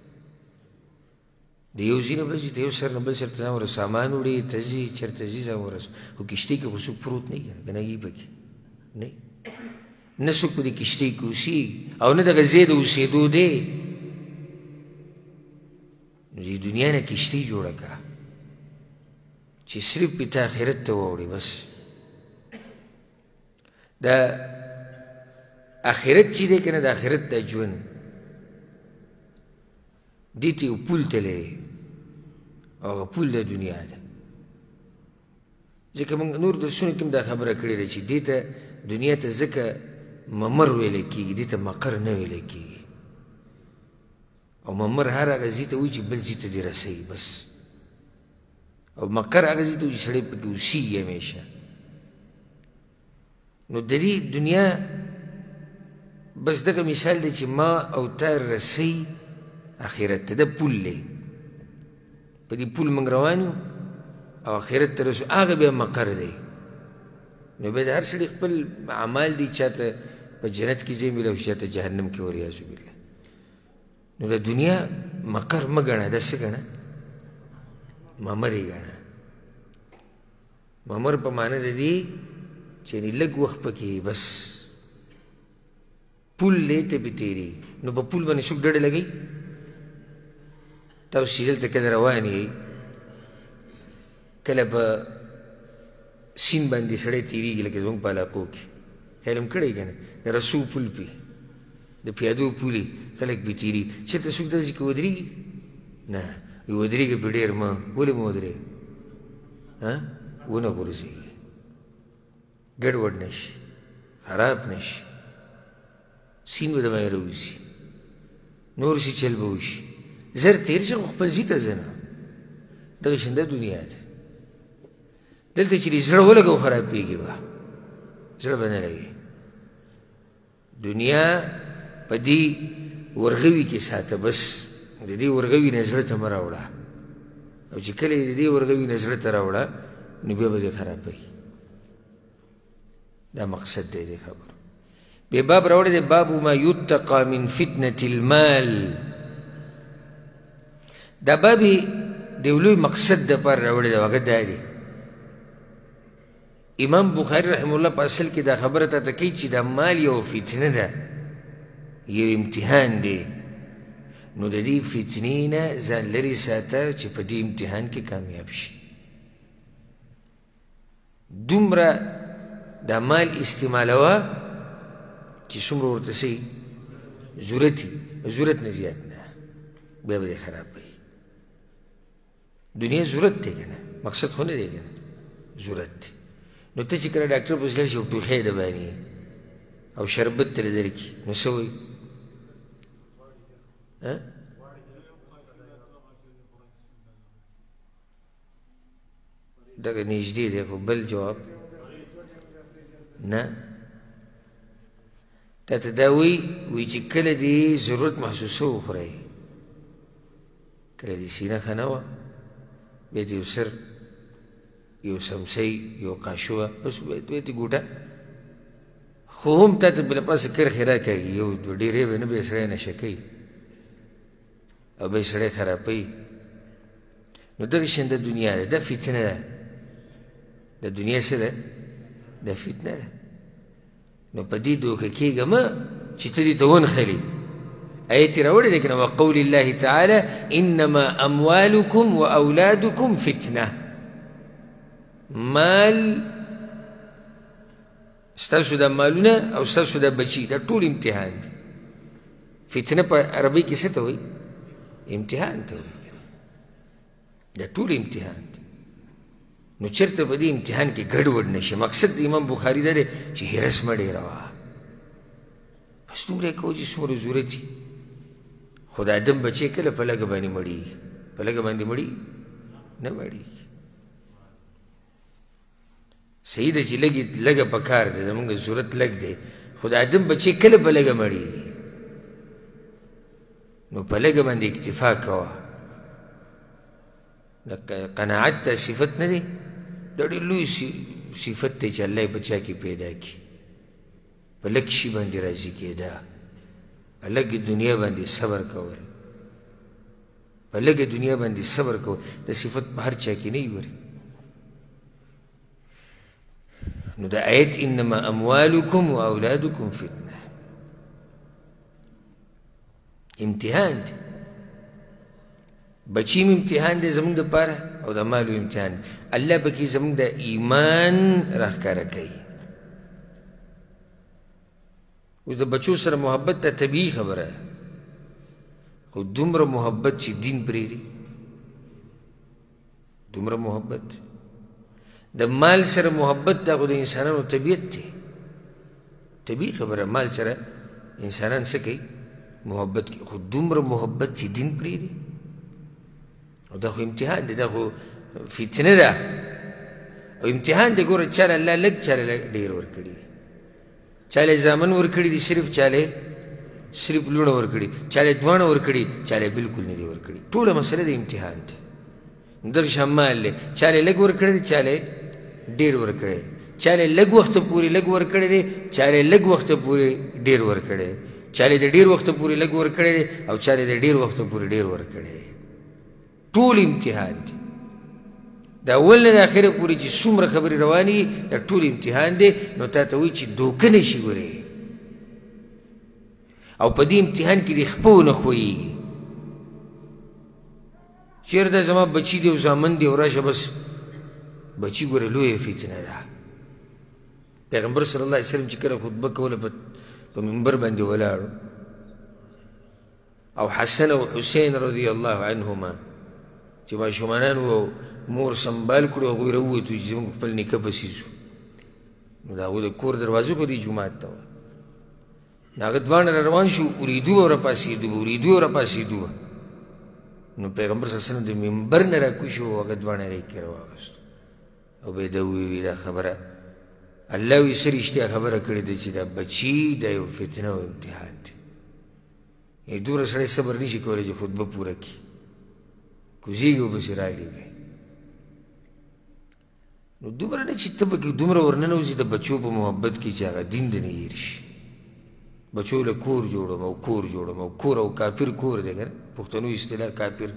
د یو ځای نه بل ځای ته، یو سر نه بل سر ته ځان ورسوي، سامان وړي، ته ځي، چېرته ځي ځان ورسوي. خو کښتۍ کې خو څوک پروت نه وي که نه، وي پکې نه، نه څوک په دې کښتۍ کې اوسي او نه دغه ځای د اوسېدو دی. نو دې دنیا نه کښتۍ جوړه کړه چې صرف پې ته آخرت ته واوړې بس. د آخرت چې دی که نه، د آخرت د ژوند دې ته یو پول تللی دی، او هغه پول د دنیا ده. ځکه موږ نور درسونو کې هم دا خبره کړې ده چې دې ته دنیا ته ځکه ممر ویلی کېږي، دې ته مقر نه ویلی کېږي. او ممر هر هغه ځای ته وایي چې بل ځای ته دې رسوي بس، او مقر هغه ځای ته وایي چې سړی پکې اوسېږي همیشه. نو د دې دنیا بس دغه مثال دی چې ما او تا رسوي آخرت ته. دا پول دی، په دې پول موږ روان یو او آخرت ته رسو، هغه بیا مقر دی. نو بیا د هر سړي خپل اعمال دي، چاته په جنت کې ځای میلاو شي، چاته جهنم کې، والعیاذ بالله. نو د دنیا مقر مه ګڼه، دا څه ګڼه؟ ممر یې ګڼه. ممر په معنی د دې چې لږ وخت پکې بس پول دی ته پې تېرېږي. نو په پول باندې څوک ډډه لګوي؟ تاسو چې دلته کله روان یئ، کله په سیند باندې سړی تېرېږي، لکه زموږ په علاقو کې خیال هم کړی که نه، د رسو پول پې، د پیادو پولې خلک پې تېرېږي. چېرته څوک داسې کې ودرېږي؟ نه، وایي ودرېږه پې ډېر مه، ولې مه ودرېږه؟ ونه غورځېږي، ګډوډ نه شي، خراب نه شي، سیند به د باندې راوځي، نور څه چل به وشي، زر تېر شه خو خپل ځای ته ځه نه. دغه شان دا دنیا ده. دلته چې دې زړه ولګو خرابېږي به، زړه به نه لګي. دنیا په دې ورغوي کې ساته بس، د دې ورغوي نه زړه ته مه راوړه، او چې کله یې د دې ورغوي نه زړه ته راوړه نو بیا به دې خرابوي. دا مقصد دی دې خبرو. بیا باب راوړی دی، باب ما یتقا من فتنة المال. دا باب یې د یو لوی مقصد دپاره راوړی دی، هغه دا دی. امام بخاري رحمه الله په اصل کې دا خبره تاته کوي چې دا مال یو فتنه ده، یو امتحان دی، نو د دې فتنې نه ځان لرې ساته چې په دې امتحان کې کامیاب شي. دومره دا مال استعمالوه چې څومره ورته څه ضرورت وي، ضرورت نه زیات نه، بیا به دې خراب وي. دنیا ضرورت دی که نه، مقصد خو نه دی که نه، ضرورت دی. نو ته چې کله ډاکټر پسې لاړ شې او ټوخی د باندې او شربت ترې درکړي، نو څه وایي؟ دغه نږدې دی خو بل جواب نه. تا ته دا وایي، وایي چې کله دې ضرورت محسوسه وخورئ، کله دې سینه ښه نه وه، بیا دې یو سر، یو سمسۍ، یو قاشوه، بس بیا دې ګوټه، خو هم تا ته بې له پاسه کرښې راکاږي، یو دوه ډېرې به نه، بیا سړی نشه کوي او بیا سړی خرابوي. نو دغه شان د دنیا ده، دا فتنه ده. د دنیا څه ده؟ دا فتنه ده. نو په دې دوکه کېږه مه چې ته دې ته ونښلې. آیت یې راوړی دی که نه، وقول الله تعالی انما اموالکم واولادکم فتنه. مال ستاسو دا مالونه او ستاسو دا بچي، دا ټول امتحان دی. فتنه په عربۍ کې څه ته وایي؟ امتحان ته وایي. دا ټول امتحان دی. نو چېرته په دې امتحان کې ګډوډ نه شي. مقصد د امام بخاري دا دی چې حرص مه ډېروه، بس دومره یې کوه چې څومره ضرورت وي. خو د آدم بچی کله په لږه باندې مړېږي؟ په لږه باندې مړېږي؟ نه مړېږي. صحیح ده چې لږه په کار ده، زموږ ضرورت لږ دی، خو د آدم بچی کله په لږه مړېږي؟ نو په لږه باندې اکتفا کوه. د قناعت ته صفت نه دی، دا ډېر لوی صفت دی چې الله یې په چا کې پیدا کړي. په لږ شي باندې راضي کېده، په لږې دنیا باندې صبر کول، په لږه دنیا باندې صبر کول، دا صفت په هر چا کې نه وي ورې. نو د آیت انما اموالکم و اولادکم فتنه امتحان دی. بچی هم امتحان دی زموږ دپاره او د مالو امتحان دی. الله پکې زموږ د ایمان راښکاره کوي. اوس د بچو سره محبت ته طبیعي خبره ده، خو دومره محبت چې دین پرېږدي، دومره محبت د مال سره محبت، دا خو د انسانانو طبیعت دی. طبیعي خبره، مال سره انسانان څه کوي؟ محبت کوي، خو دومره محبت چې دین پرېږدي، او دا خو امتحان دی، دا خو فتنه ده او امتحان دی. ګوره چا له الله لږ، چا له ډېر ورکړي دي، چا له زامن ورکړي دي صرف، چا له صرف لوڼه ورکړي، چا له دواړه ورکړي، چا له بلکل نه دي ورکړي. ټوله مسله د امتحان دی. دغه شان مال دی، چا له لږ ورکړی دی، چا له ډېر ورکړی، چا له لږ وخته پورې لږ ورکړی دی، چا له لږ وخته پورې ډېر ورکړی، چا له د ډېر وخته پورې لږ ورکړی دی او چا له د ډېر وخته پورې ډېر ورکړی دی. ټول امتحان دی. د اول نه د اخره پورې چې څومره خبرې روانې دي، دا ټول امتحان دی. نو تا ته وایي چې دوکه نه شي ګورې، او په دې امتحان کې دې خپه ونه ښویېږي. چېرې دا زما بچي دی او زامن دی او راشه بس بچي ګوره لویه فتنه ده. پیغمبر صلی الله علیه وسلم چې کله خطبه کوله په منبر باندې ولاړو، او حسن او حسین رضی الله عنهما چې ماشومانان وو مور سنبال کړو، هغوی راووتو چې زموږ خپل نیکه پسې ځو. نو د هغو د کور دروازه خو دې جومات ته وه. نو هغه دواړه را روان شو، اورېدو به راپاڅېدو به، اورېدو به راپاڅېدو به. نو پیغمبر صلی الله علیه وسلم د منبر نه راکوز شو، هغه دواړه یې غېږ کې راواغستو او بیا ده وویل دا خبره الله وایي څه رښتیا خبره کړې ده چې دا بچي دا یو فتنه او امتحان دی. یعنې دومره سړی صبر نه شي کولی چې خطبه پوره کړي، کوزېږي او پسې راغلی وي. نو دومره نه چې ته پکې دومره ورننوځي د بچو په محبت کې چې هغه دین دې نه هېر شي. بچو له کور جوړوم او کور جوړوم او کور او کافر کور دی که نه، پښتنو اصطلاح کافر.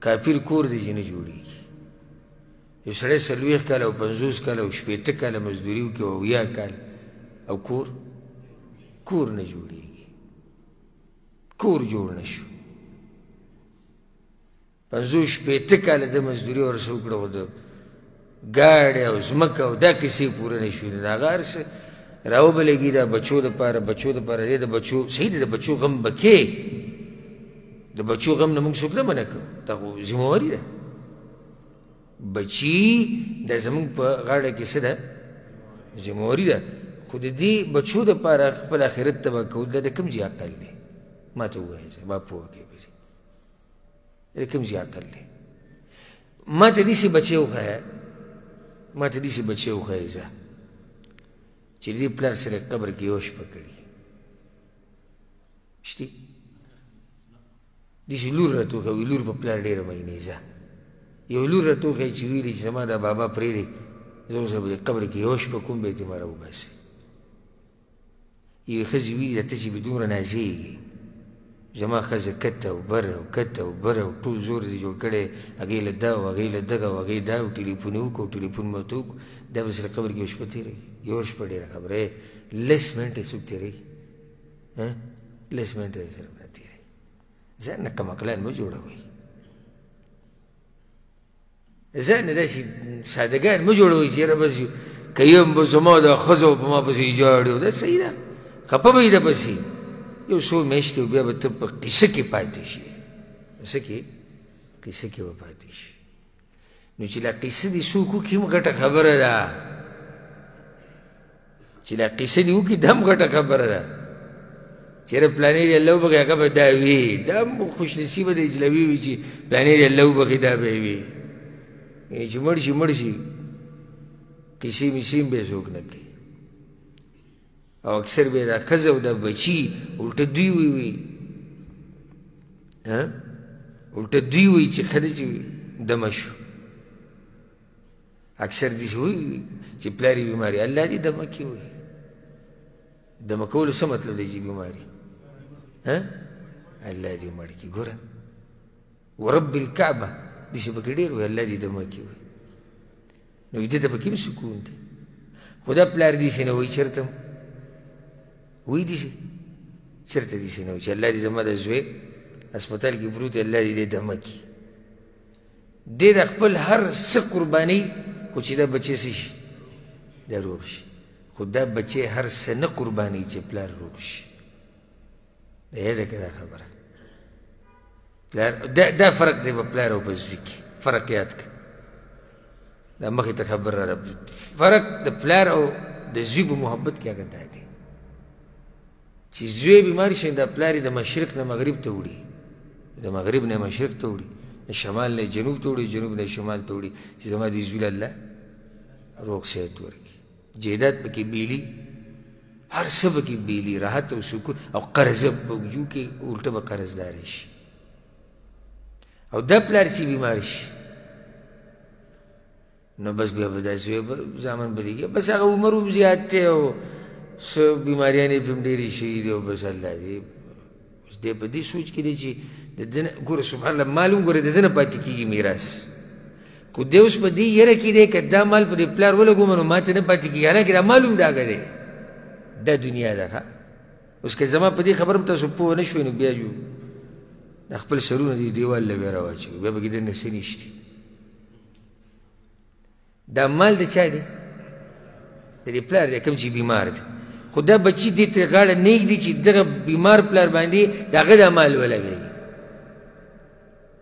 کافر کور دی چې نه جوړېږي. یو سړی 40 کاله او 50 کاله او 60 کاله مزدوري وکړي او 70 کاله او کور نه جوړېږي، کور جوړ نه شو. 50 60 کاله د مزدوري ورسره وکړه، خو د ګاډی او ځمکه او دا کیسې پوره نه شوې. نو هغه هر څه راوبه لګي دا بچو دپاره، بچو دپاره دی، د بچو صحیح دی، د بچو غم به کې، د بچو غم نه موږ څوک نه منع کوو، دا خو ذمهواري ده. بچي دا زموږ په غاړه کې څه ده؟ ذمهواري ده. خو د دې بچو دپاره خپل آخرت تباه کول دا د کوم ځای عقل دی؟ ما ته ووایه، زه ما پوه کوي په دې د کوم ځای عقل دی؟ ما ته داسې بچی وښیه، ما ته داسې بچی وښیه زه چې د دې پلار سره قبر کې یوه شپه کړي. شتي داسې لور راته وښیه، وایي لور په پلار ډېره مینې ځه. یو لور راته وښیه چې ویلي چې زما دا بابا پرېږدي، زه ورسره په دې قبر کې یوه شپه کوم، بیا ترې ما راوباسي. یوې ښځې ویلي ته چې به دومره نازېږي، زما ښځه کته او بره او کته او بره او ټول زور دې جوړ کړی، هغې له دا او هغې له دغه او هغې دا او ټلیفون یې وکړو او ټلیفون مې ورته وکړو، دا به سره قبر کې یوه شپه تېروي. یوه شپه ډېره خبره یې، لس منټه څوک تېروي؟ لس منټه یې سره نه تېروي. ځان نه قمقلان مه جوړوئ، ځان نه داسې سادهګان مه جوړوئ چې یاره بس که یم به زما دا ښځه په ما پسې ژاړي، دا صحیح ده، خفه به یې ده پسې یو څو میاشتې او بیا به ته په قصه کې پاتې شي، څه کې؟ قصه کې به پاتې شي. نو چې لا قصه دې څوک وکړي هم غټه خبره ده، چې لا قصه دې وکړي دا هم غټه خبره ده. چې یاره پلانې دې الله وبخښي هغه به دا وي، دا هم خوش نصیبه دی چې لا وي وي چې پلانې دې الله وبخښي دا به وي. چې مړ شي مړ شي، قصې میسې هم بیا څوک نه کوي. او اکثر بیا دا ښځه او دا بچي الټه دوی وي وي، الټه دوی وي چې ښه ده چې دمه شو. اکثر داسې وایي چې پلار یې بیماري، الله دې دمه کې وایي. دمه کولو څه مطلب دی چې بیماري؟ الله دې مړ کړي. ګوره ورب الکعبه داسې پکې ډېر وایي، الله دې دمه کې وایي. نو دې ته پکې هم سکون دی. خو دا پلار داسې نه وایي، چېرته هم وایي داسې، چېرته داسې نه وایي چې الله دې زما د زوی هسپتال کې پروت دی، الله دې دې دمه کړي. دی د خپل هر څه قرباني، خو چې دا بچی څه شي؟ دا روغ شي. خو دا بچی هر څه نه قرباني چې پلار روغ شي. دا یاده کړه دا خبره. پلار دا فرق دی په پلار او په زوی کې، فرق یاد کړه. دا مخې ته خبره را، فرق د پلار او د زوی په محبت کې هغه دا دی چې زوی بیمار شي، دا پلار یې د مشرق نه مغرب ته وړي، د مغرب نه مشرق ته وړي، د شمال نه جنوب ته وړي، جنوب نه شمال ته وړي، چې زما دې زوی له الله روغ صحت ورکړي. جیداد پکې بیلي، هر څه پکې بیلي، راحت او سکون او قرض به جو کې الټه به قرضدار شي. او دا پلار چې بیمار شي نو بس بیا به دا زوی به زامن به لګي، بس هغه عمر هم زیات دی او څه بیماریانې پرې هم ډېرې شوي دي، او بس الله دې اوس دی په دې سوچ کې دی چې د ده نه ګوره سبحان الله مال هم ګوره د ده نه پاتې کېږي میراث، خو دی اوس په دې یره کې دی که دا مال په دې پلار ولګوم نو ما ته نه پاتې کېږي، حالانکه دا مال هم د هغه دی. دا دنیا ده. ښه اوس که زما په دې خبره هم تاسو پوه نه شوئ نو بیا جو د خپل سرونه دې دیوال له بیا راواچوي، بیا پکې دننه څه نشتي. دا مال د چا دی؟ د دې پلار دی کوم چې بیمار دی. خو دا بچي دې ته غاړه نه ږدي چې دغه بیمار پلار باندې د هغه دا مال ولګوي.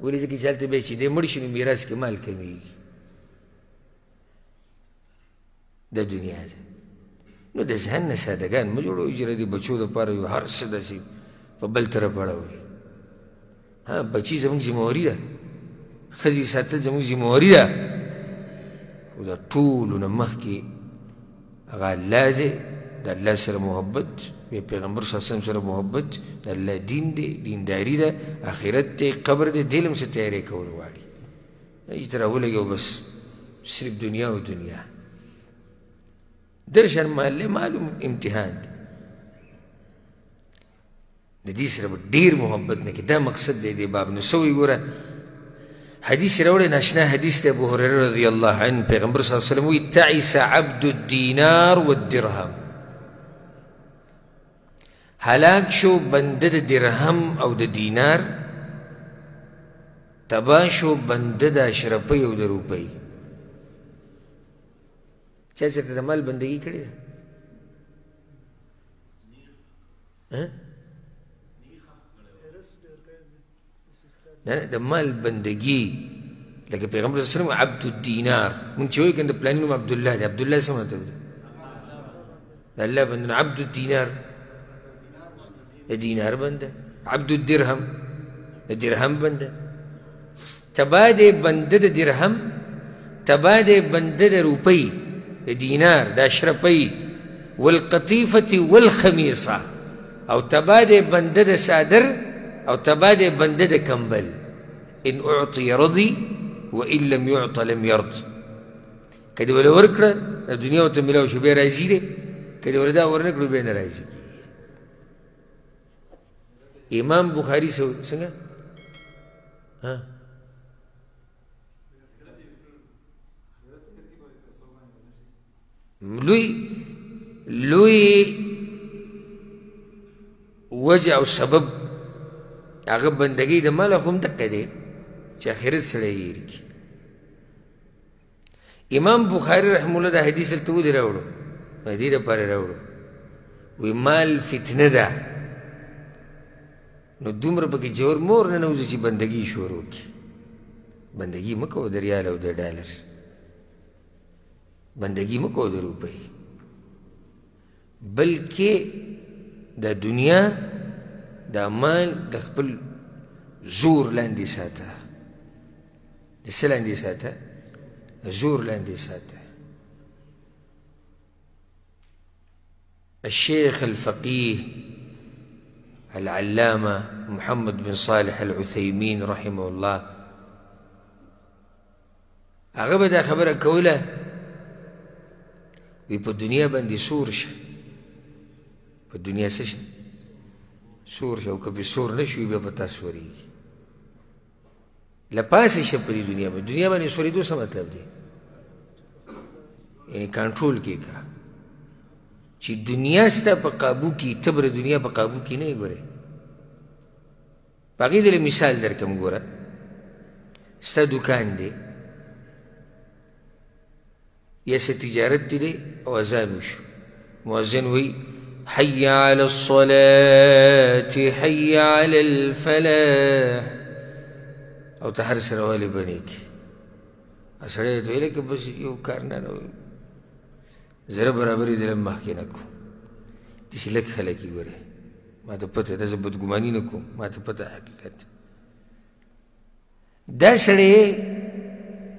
ولې؟ ځکه چې هلته بیا چې دی مړ شي نو میراث کې مال کمېږي. دا دنیا ده. نو د ذهن نه سادهګان مه جوړوئ چې د بچو دپاره یو هر څه داسې په بل طرف اړوئ. ها بچي زموږ ذمهواري ده، ښځې ساتل زموږ ذمهواري ده، خو دا ټولو نه مخکې هغه الله دی، د الله سره محبت، بیا پیغمبر صلی الله علیه وسلم سره محبت، د الله دین دی، دینداري ده، آخرت دی، قبر دی، دې له هم څه تیاری کول غواړي. چې ته راولګې او بس صرف دنیا او دنیا. درشن مال له معلوم امتحان دی. د دې سره به ډېر محبت نه کوي. دا مقصد دی دې باب. نو څه وایي ګوره، حدیث راوړی، ناشنا حدیث دی، ابو هریره رضی الله عنه، پیغمبر صلی الله علیه وسلم وایي تعس عبد الدینار والدرهم، هلاک شو بنده د درهم او د دینار، تباه شو بنده د اشرفۍ او د روپۍ. چا چېرته د مال بندګي کړې ده؟ نه، د مال بندګي لکه پیغمبر صلی الله علیه وسلم عبد الدینار، مونږ چې وایو که د پلاني نوم عبدالله دی، عبدالله څه مطلب دی؟ د الله بنده. عبد الدینار د دینار بنده، عبد الدرهم د درهم بنده، تبا دی بنده د درهم، تبا دی بنده د روپۍ، د دینار، د اشرفۍ، والقطیفة والخمیصه، او تبا دی بنده د څادر، او تبا دی بنده د کمبل. ان اعطي رضي وان لم يعط لم يرض. که دې وله ورکړه د دنیا ورته میلاو شو، بیا راضي دی، که دې وله دا ورنه کړو بیا نه راضي کېږي. امام بخاري څنګه؟ ها لوی لوی وجه او سبب هغه بندګۍ د مال خو هم دقه دی چې آخرت سړی هېر کړي. امام بخاري رحمه الله دا حدیث دلته ولې راوړو؟ د دې لپاره راوړو وی مال فتنه ده، نو دومره پکې جور مور نه نوځي چې بندګي شروع کړي. بندګي مه کوه د ریال او د ډالر، بندګي مه کوه د روپۍ، بلکې د دنیا د مال د خپل زور لاندې ساته. د څه لاندې ساته؟ زور لاندې ساته. الشيخ الفقيه العلامة محمد بن صالح العثيمين رحمه الله هغه به دا خبره کوله، وی په دنیا باندې سور شه، په دنیا څه شه؟ سور شه، او که پې سور نه شوي بیا په تا سورېږي. له پاسې شه په دې دنیا باندې. دنیا باندې سورېدو څه مطلب دی؟ یعنې کنټرول کې که چې دنیا ستا په قابو کې، ته به د دنیا په قابو کې نه یې. ګورې په هغې دله مثال درکړم، ګوره ستا دکان دی یا څه تجارت دی دی او اذان وشو، مؤذن وایي حي على الصلاة حي على الفلاح، او ته هر څه راولې بنې کړې. سړی ته ویلی که بس یو کار نه زره برابرې دله مخکې نه کوم. داسې لږ خلک یې ګورې، ما ته پته ده، زه بدګماني نه کوم، ما ته پته حقیقت. دا سړی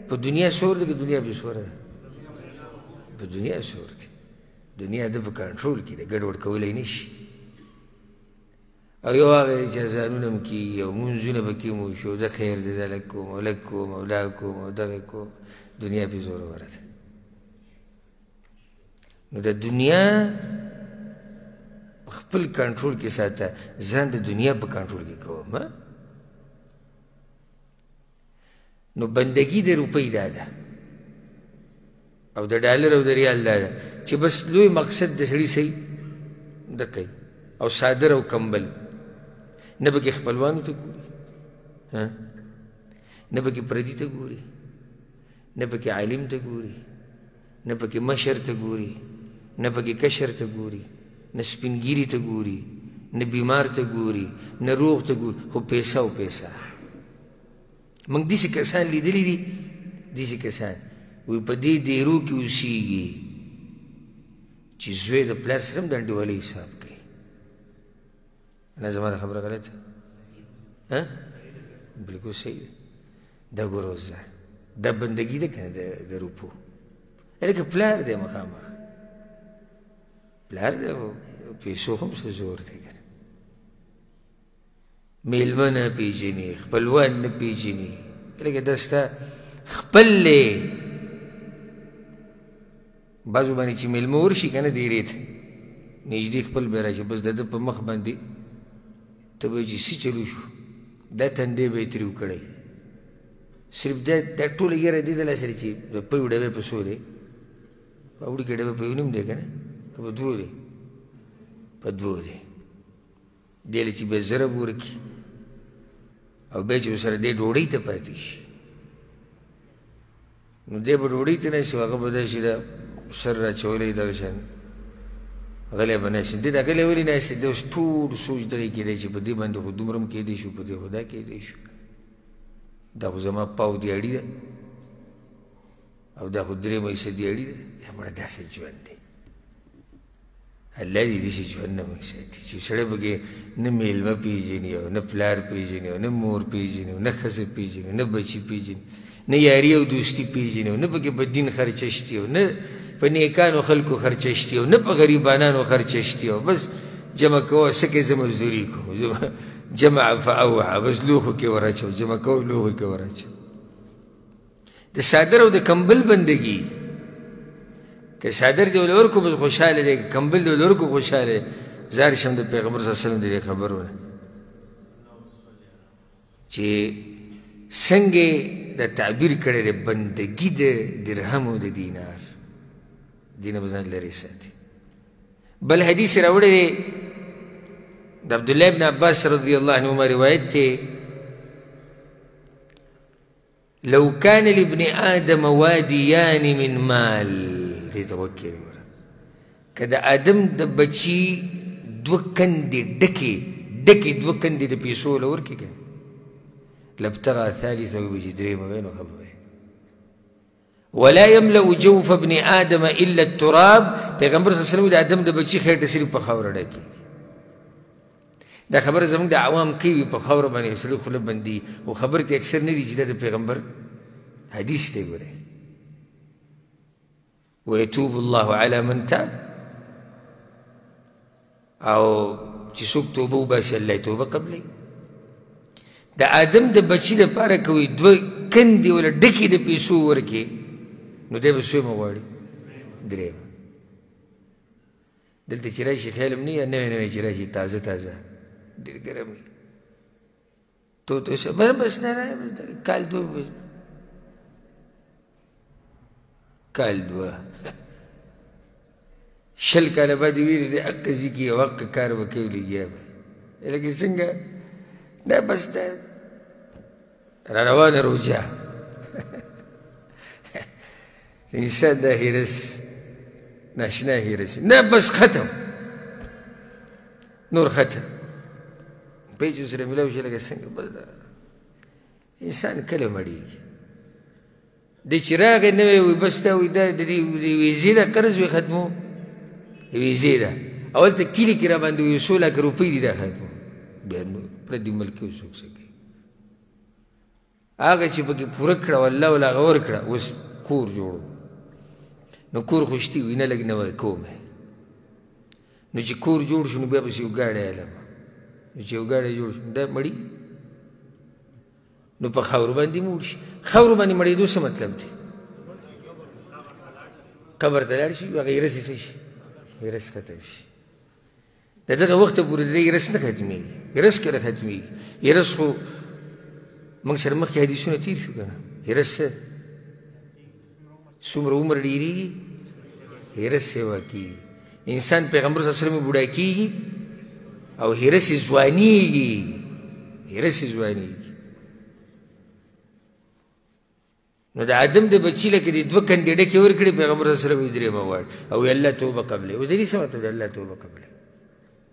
په دنیا سور دی که دنیا پرې سوره ده؟ په دنیا سور دی، دنیا د په کنټرول کې ده، ګډوډ کولی نه شي. او یو هغه دی چې اذانونه هم کېږي او مونځونه پکې هم وشي، او زه خیر دی، زه لږ کوم او لږ کوم او دا کوم او دغه کوم، دنیا پرې زوروره ده. نو د دنیا په خپل کنټرول کې ساته، ځان د دنیا په کنټرول کې کوم. نو بندګي د روپۍ دا ده او د ډالر او د ریال دا ده چې بس لوی مقصد د سړي سي دقه او څادر او کمبل، نه پکې خپلوانو ته ګوري، نه پکې پردي ته ګوري، نه پکې عالم ته ګوري، نه پکې مشر ته ګوري، نه پکې کشر ته ګوري، نه سپینګیري ته ګوري، نه بیمار ته ګوري، نه روغ ته ګوري، خو پیسه او پیسه. موږ داسې کسان لیدلي دي، داسې کسان وایي په دې دیرو کې اوسېږي چې زوی د پلار سره هم د انډیوالۍ حساب کوي. نه زما دا خبره غلطه ده؟ بالکل صحیح ده. دا ګوره اوس دا بندګي ده که نه د روپو؟ لکه پلار دی، مخامخ پلار دی، پیسو هم څه زور دی که نه، میلمه نه پیژني، خپلوان نه پیژني، لکه دا ستا خپل دی. بعضو باندې چې میلمه ورشي که نه دیرې ته نږدې خپل به راشي، بس د ده په مخ باندې ته به چې څه چلو شو، دا تندی به یې تریو کړی صرف دا دا ټوله یره دې د لاسه چې د پیو ډبې په څو دی، په وړوکې ډبې په یو نیم دی که نه، که په دوو دی، په دوو دی. دی له چې بیا ضرب ورکړي او بیا چې ورسره دی ډوډۍ ته پاتې شي، نو دی به ډوډۍ ته ناست وي، هغه به داسې دا سر راچولی دغه شان غلی به ناست وي. دی دا غلی ولې ناست دی؟ دی اوس ټول سوچ دغې کې دی چې په دې باندې خو دومره هم کېدی شو، په دې خو دا کېدی شو، دا خو زما پاو دیاړي ده او دا خو درېیمه حصه دیاړي ده. یا مړه داسې ژوند دی. الله دې داسې ژوند نه موږ ساتي چې سړی پکې نه مېلمه پېژني او نه پلار پېژني او نه مور پېژني او نه ښځه پېژني او نه بچي پېژني، نه یاري او دوستي پېژني او نه پکې په دین خرچه شتي او نه په نیکانو خلکو خرچه شتي او نه په غریبانانو خرچه شتي او بس جمع کوه څه کوې، زه مزدوري کوم، جمع فاوعه، بس لوښو کې وراچوه، جمع کوه لوښو کې وراچوه. د څادر او د کمبل بندګي، که څادر دې ولور کړو بس خوشحاله دی، که کمبل دې ولور کړو خوشحاله دی. ځار شم د پیغمبر صلی الله علیه وسلم د دې خبرو نه چې څنګه د تعبیر کړی دی بندګي د درهم او د دینار، دې نه به ځان لرې ساتي. بل حدیث راوړی دی د عبدالله ابن عباس رضی الله عنهما روایت دی، لو كان لابن آدم واديان من مال، دې ته غوږ کښېږده ګوره، که د آدم د بچي دوه کندې ډکې ډکې دوه کندې د پیسو له ورکړي که نه، لابتغى ثالثه، وایي چې درېیمه وی نو ښه به وی. ولا يملأ جوف ابن آدم إلا التراب، پیغمبر صلی الله علیه وسلم د آدم د بچي خېټه صرف په خاوره ډکېږي. دا خبره زموږ د عوام کوي، په خاوره باندې سړي خوله بندي، خو خبر ته اکثر نه دي چې دا د پیغمبر حدیث دی. ګورئ، ویتوب الله علی من تاب، او چې څوک توبه وباسي الله یې توبه قبلوي. د آدم د بچي دپاره کوي دوه کندې وله ډکې د پیسو ورکې، نو دی به څویمه غواړي؟ درېیمه. دلته چې راشي خیال هم نه وي، نوی نوی چې راشي تازه تازه ډېر ګرم وي، تو تو شه بس نه نه کال دوه کال دوه شل کاله بعد یې ویلي دی حق ځي کې او حق کار به کوي لګیا به لکه څنګه نه بس ده را روانه روژه. انسان دا هرس ناشنا هرس نه بس ختم نور ختم پیچو سره ملاو شي لکه څنګه بس دا انسان کله مړېږي. دی چې راغی نوی وي بس دا وي دا د دې ویزې ده قرض وي ختمو ویزې ده، اول ته کلي کې را باندې وي څو لکه روپۍ دي دا ختمو، بیا نو پردي ملک کې څوک څه کوي. هغه چې پکې پوره کړه او الله وله هغه ورکړه، اوس کور جوړو، نو کور خو شتي وي نه لږ نوی کوم، نو چې کور جوړ شو نو بیا پسې یو ګاډی علم، نو چې یو ګاډی جوړ شو دا مړي نو په خاورو باندې موړ شي. خاورو باندې مړېدو څه مطلب دی؟ قبر ته لاړ شي، هغه حرص یې څه شي؟ حرص ختم شي. د دغه وخته پورې د دې حرص نه ختمېږي. حرص کله ختمېږي؟ حرص خو موږ سره مخکې حدیثونه تېر شو که نه؟ حرص څه؟ څومره عمر ډېرېږي حرص سیوا کېږي. انسان پیغمبر صلی الله علیه وسلم بوډا کېږي او حرص یې ځوانېږي، حرص یې ځوانېږي. نو د آدم د بچي لکه د دوه کندې ډکې ورکړې، پیغمبر صلی الله علیه وسلم یې درېیمه غواړي او وایي الله توبه قبلوي. اوس د دې څه مطلب دی الله توبه قبلوي؟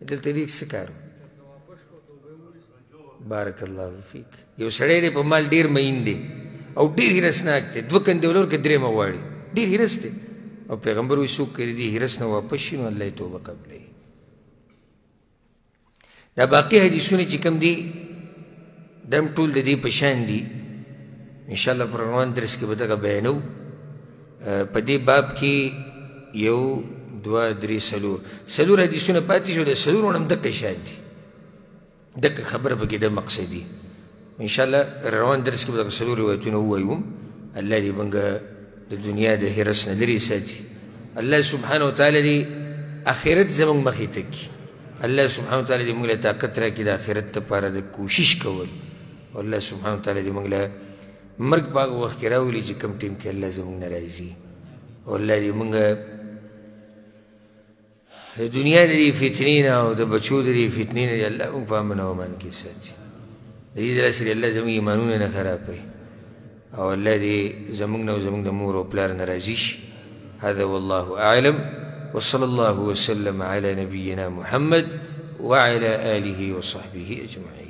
دلته دې څه کار؟ بارک الله فیک. یو سړی دی په مال ډېر مین دی او ډېر حرصناک دی، دوه کندې ولور که درېیمه غواړي، ډېر حرص دی، او پیغمبر وایي څوک که د دې حرص نه واپس شي نو الله یې توبه قبلوي. دا باقي حدیثونه چې کوم دي دا هم ټول د دې په شان دي. انشاءالله په روان درس کې به دغه بیانوو. په دې باب کې یو دوه درې څلور څلور حدیثونه پاتې شو، د څلورو نه هم دقه شان دي، دقه خبره پکې ده مقصدي. انشاءالله روان درس کې به دغه څلور روایتونه ووایو. الله دې موږ د دنیا د حرص نه لرې ساتي. الله سبحانه وتعالی دې آخرت زموږ مخې ته کړي. الله سبحانه وتعالی دې موږ له طاقت راکړي د آخرت لپاره د کوشش کول. الله سبحانه وتعالی دې موږ له مرګ په هغه وخت کې راولي چې کوم ټیم کې الله زموږ نه راضي. او الله دې موږ د دنیا د دې فتنې نه او د بچو د دې فتنې نه الله موږ په امن او امان کې ساتي. د دې ځای سره الله زموږ ایمانونه نه خرابوي، او الله دې زموږ نه او زموږ د مور او پلار نه راضي شي. هذا والله أعلم، وصلى الله وسلم على نبينا محمد وعلى آله وصحبه أجمعين.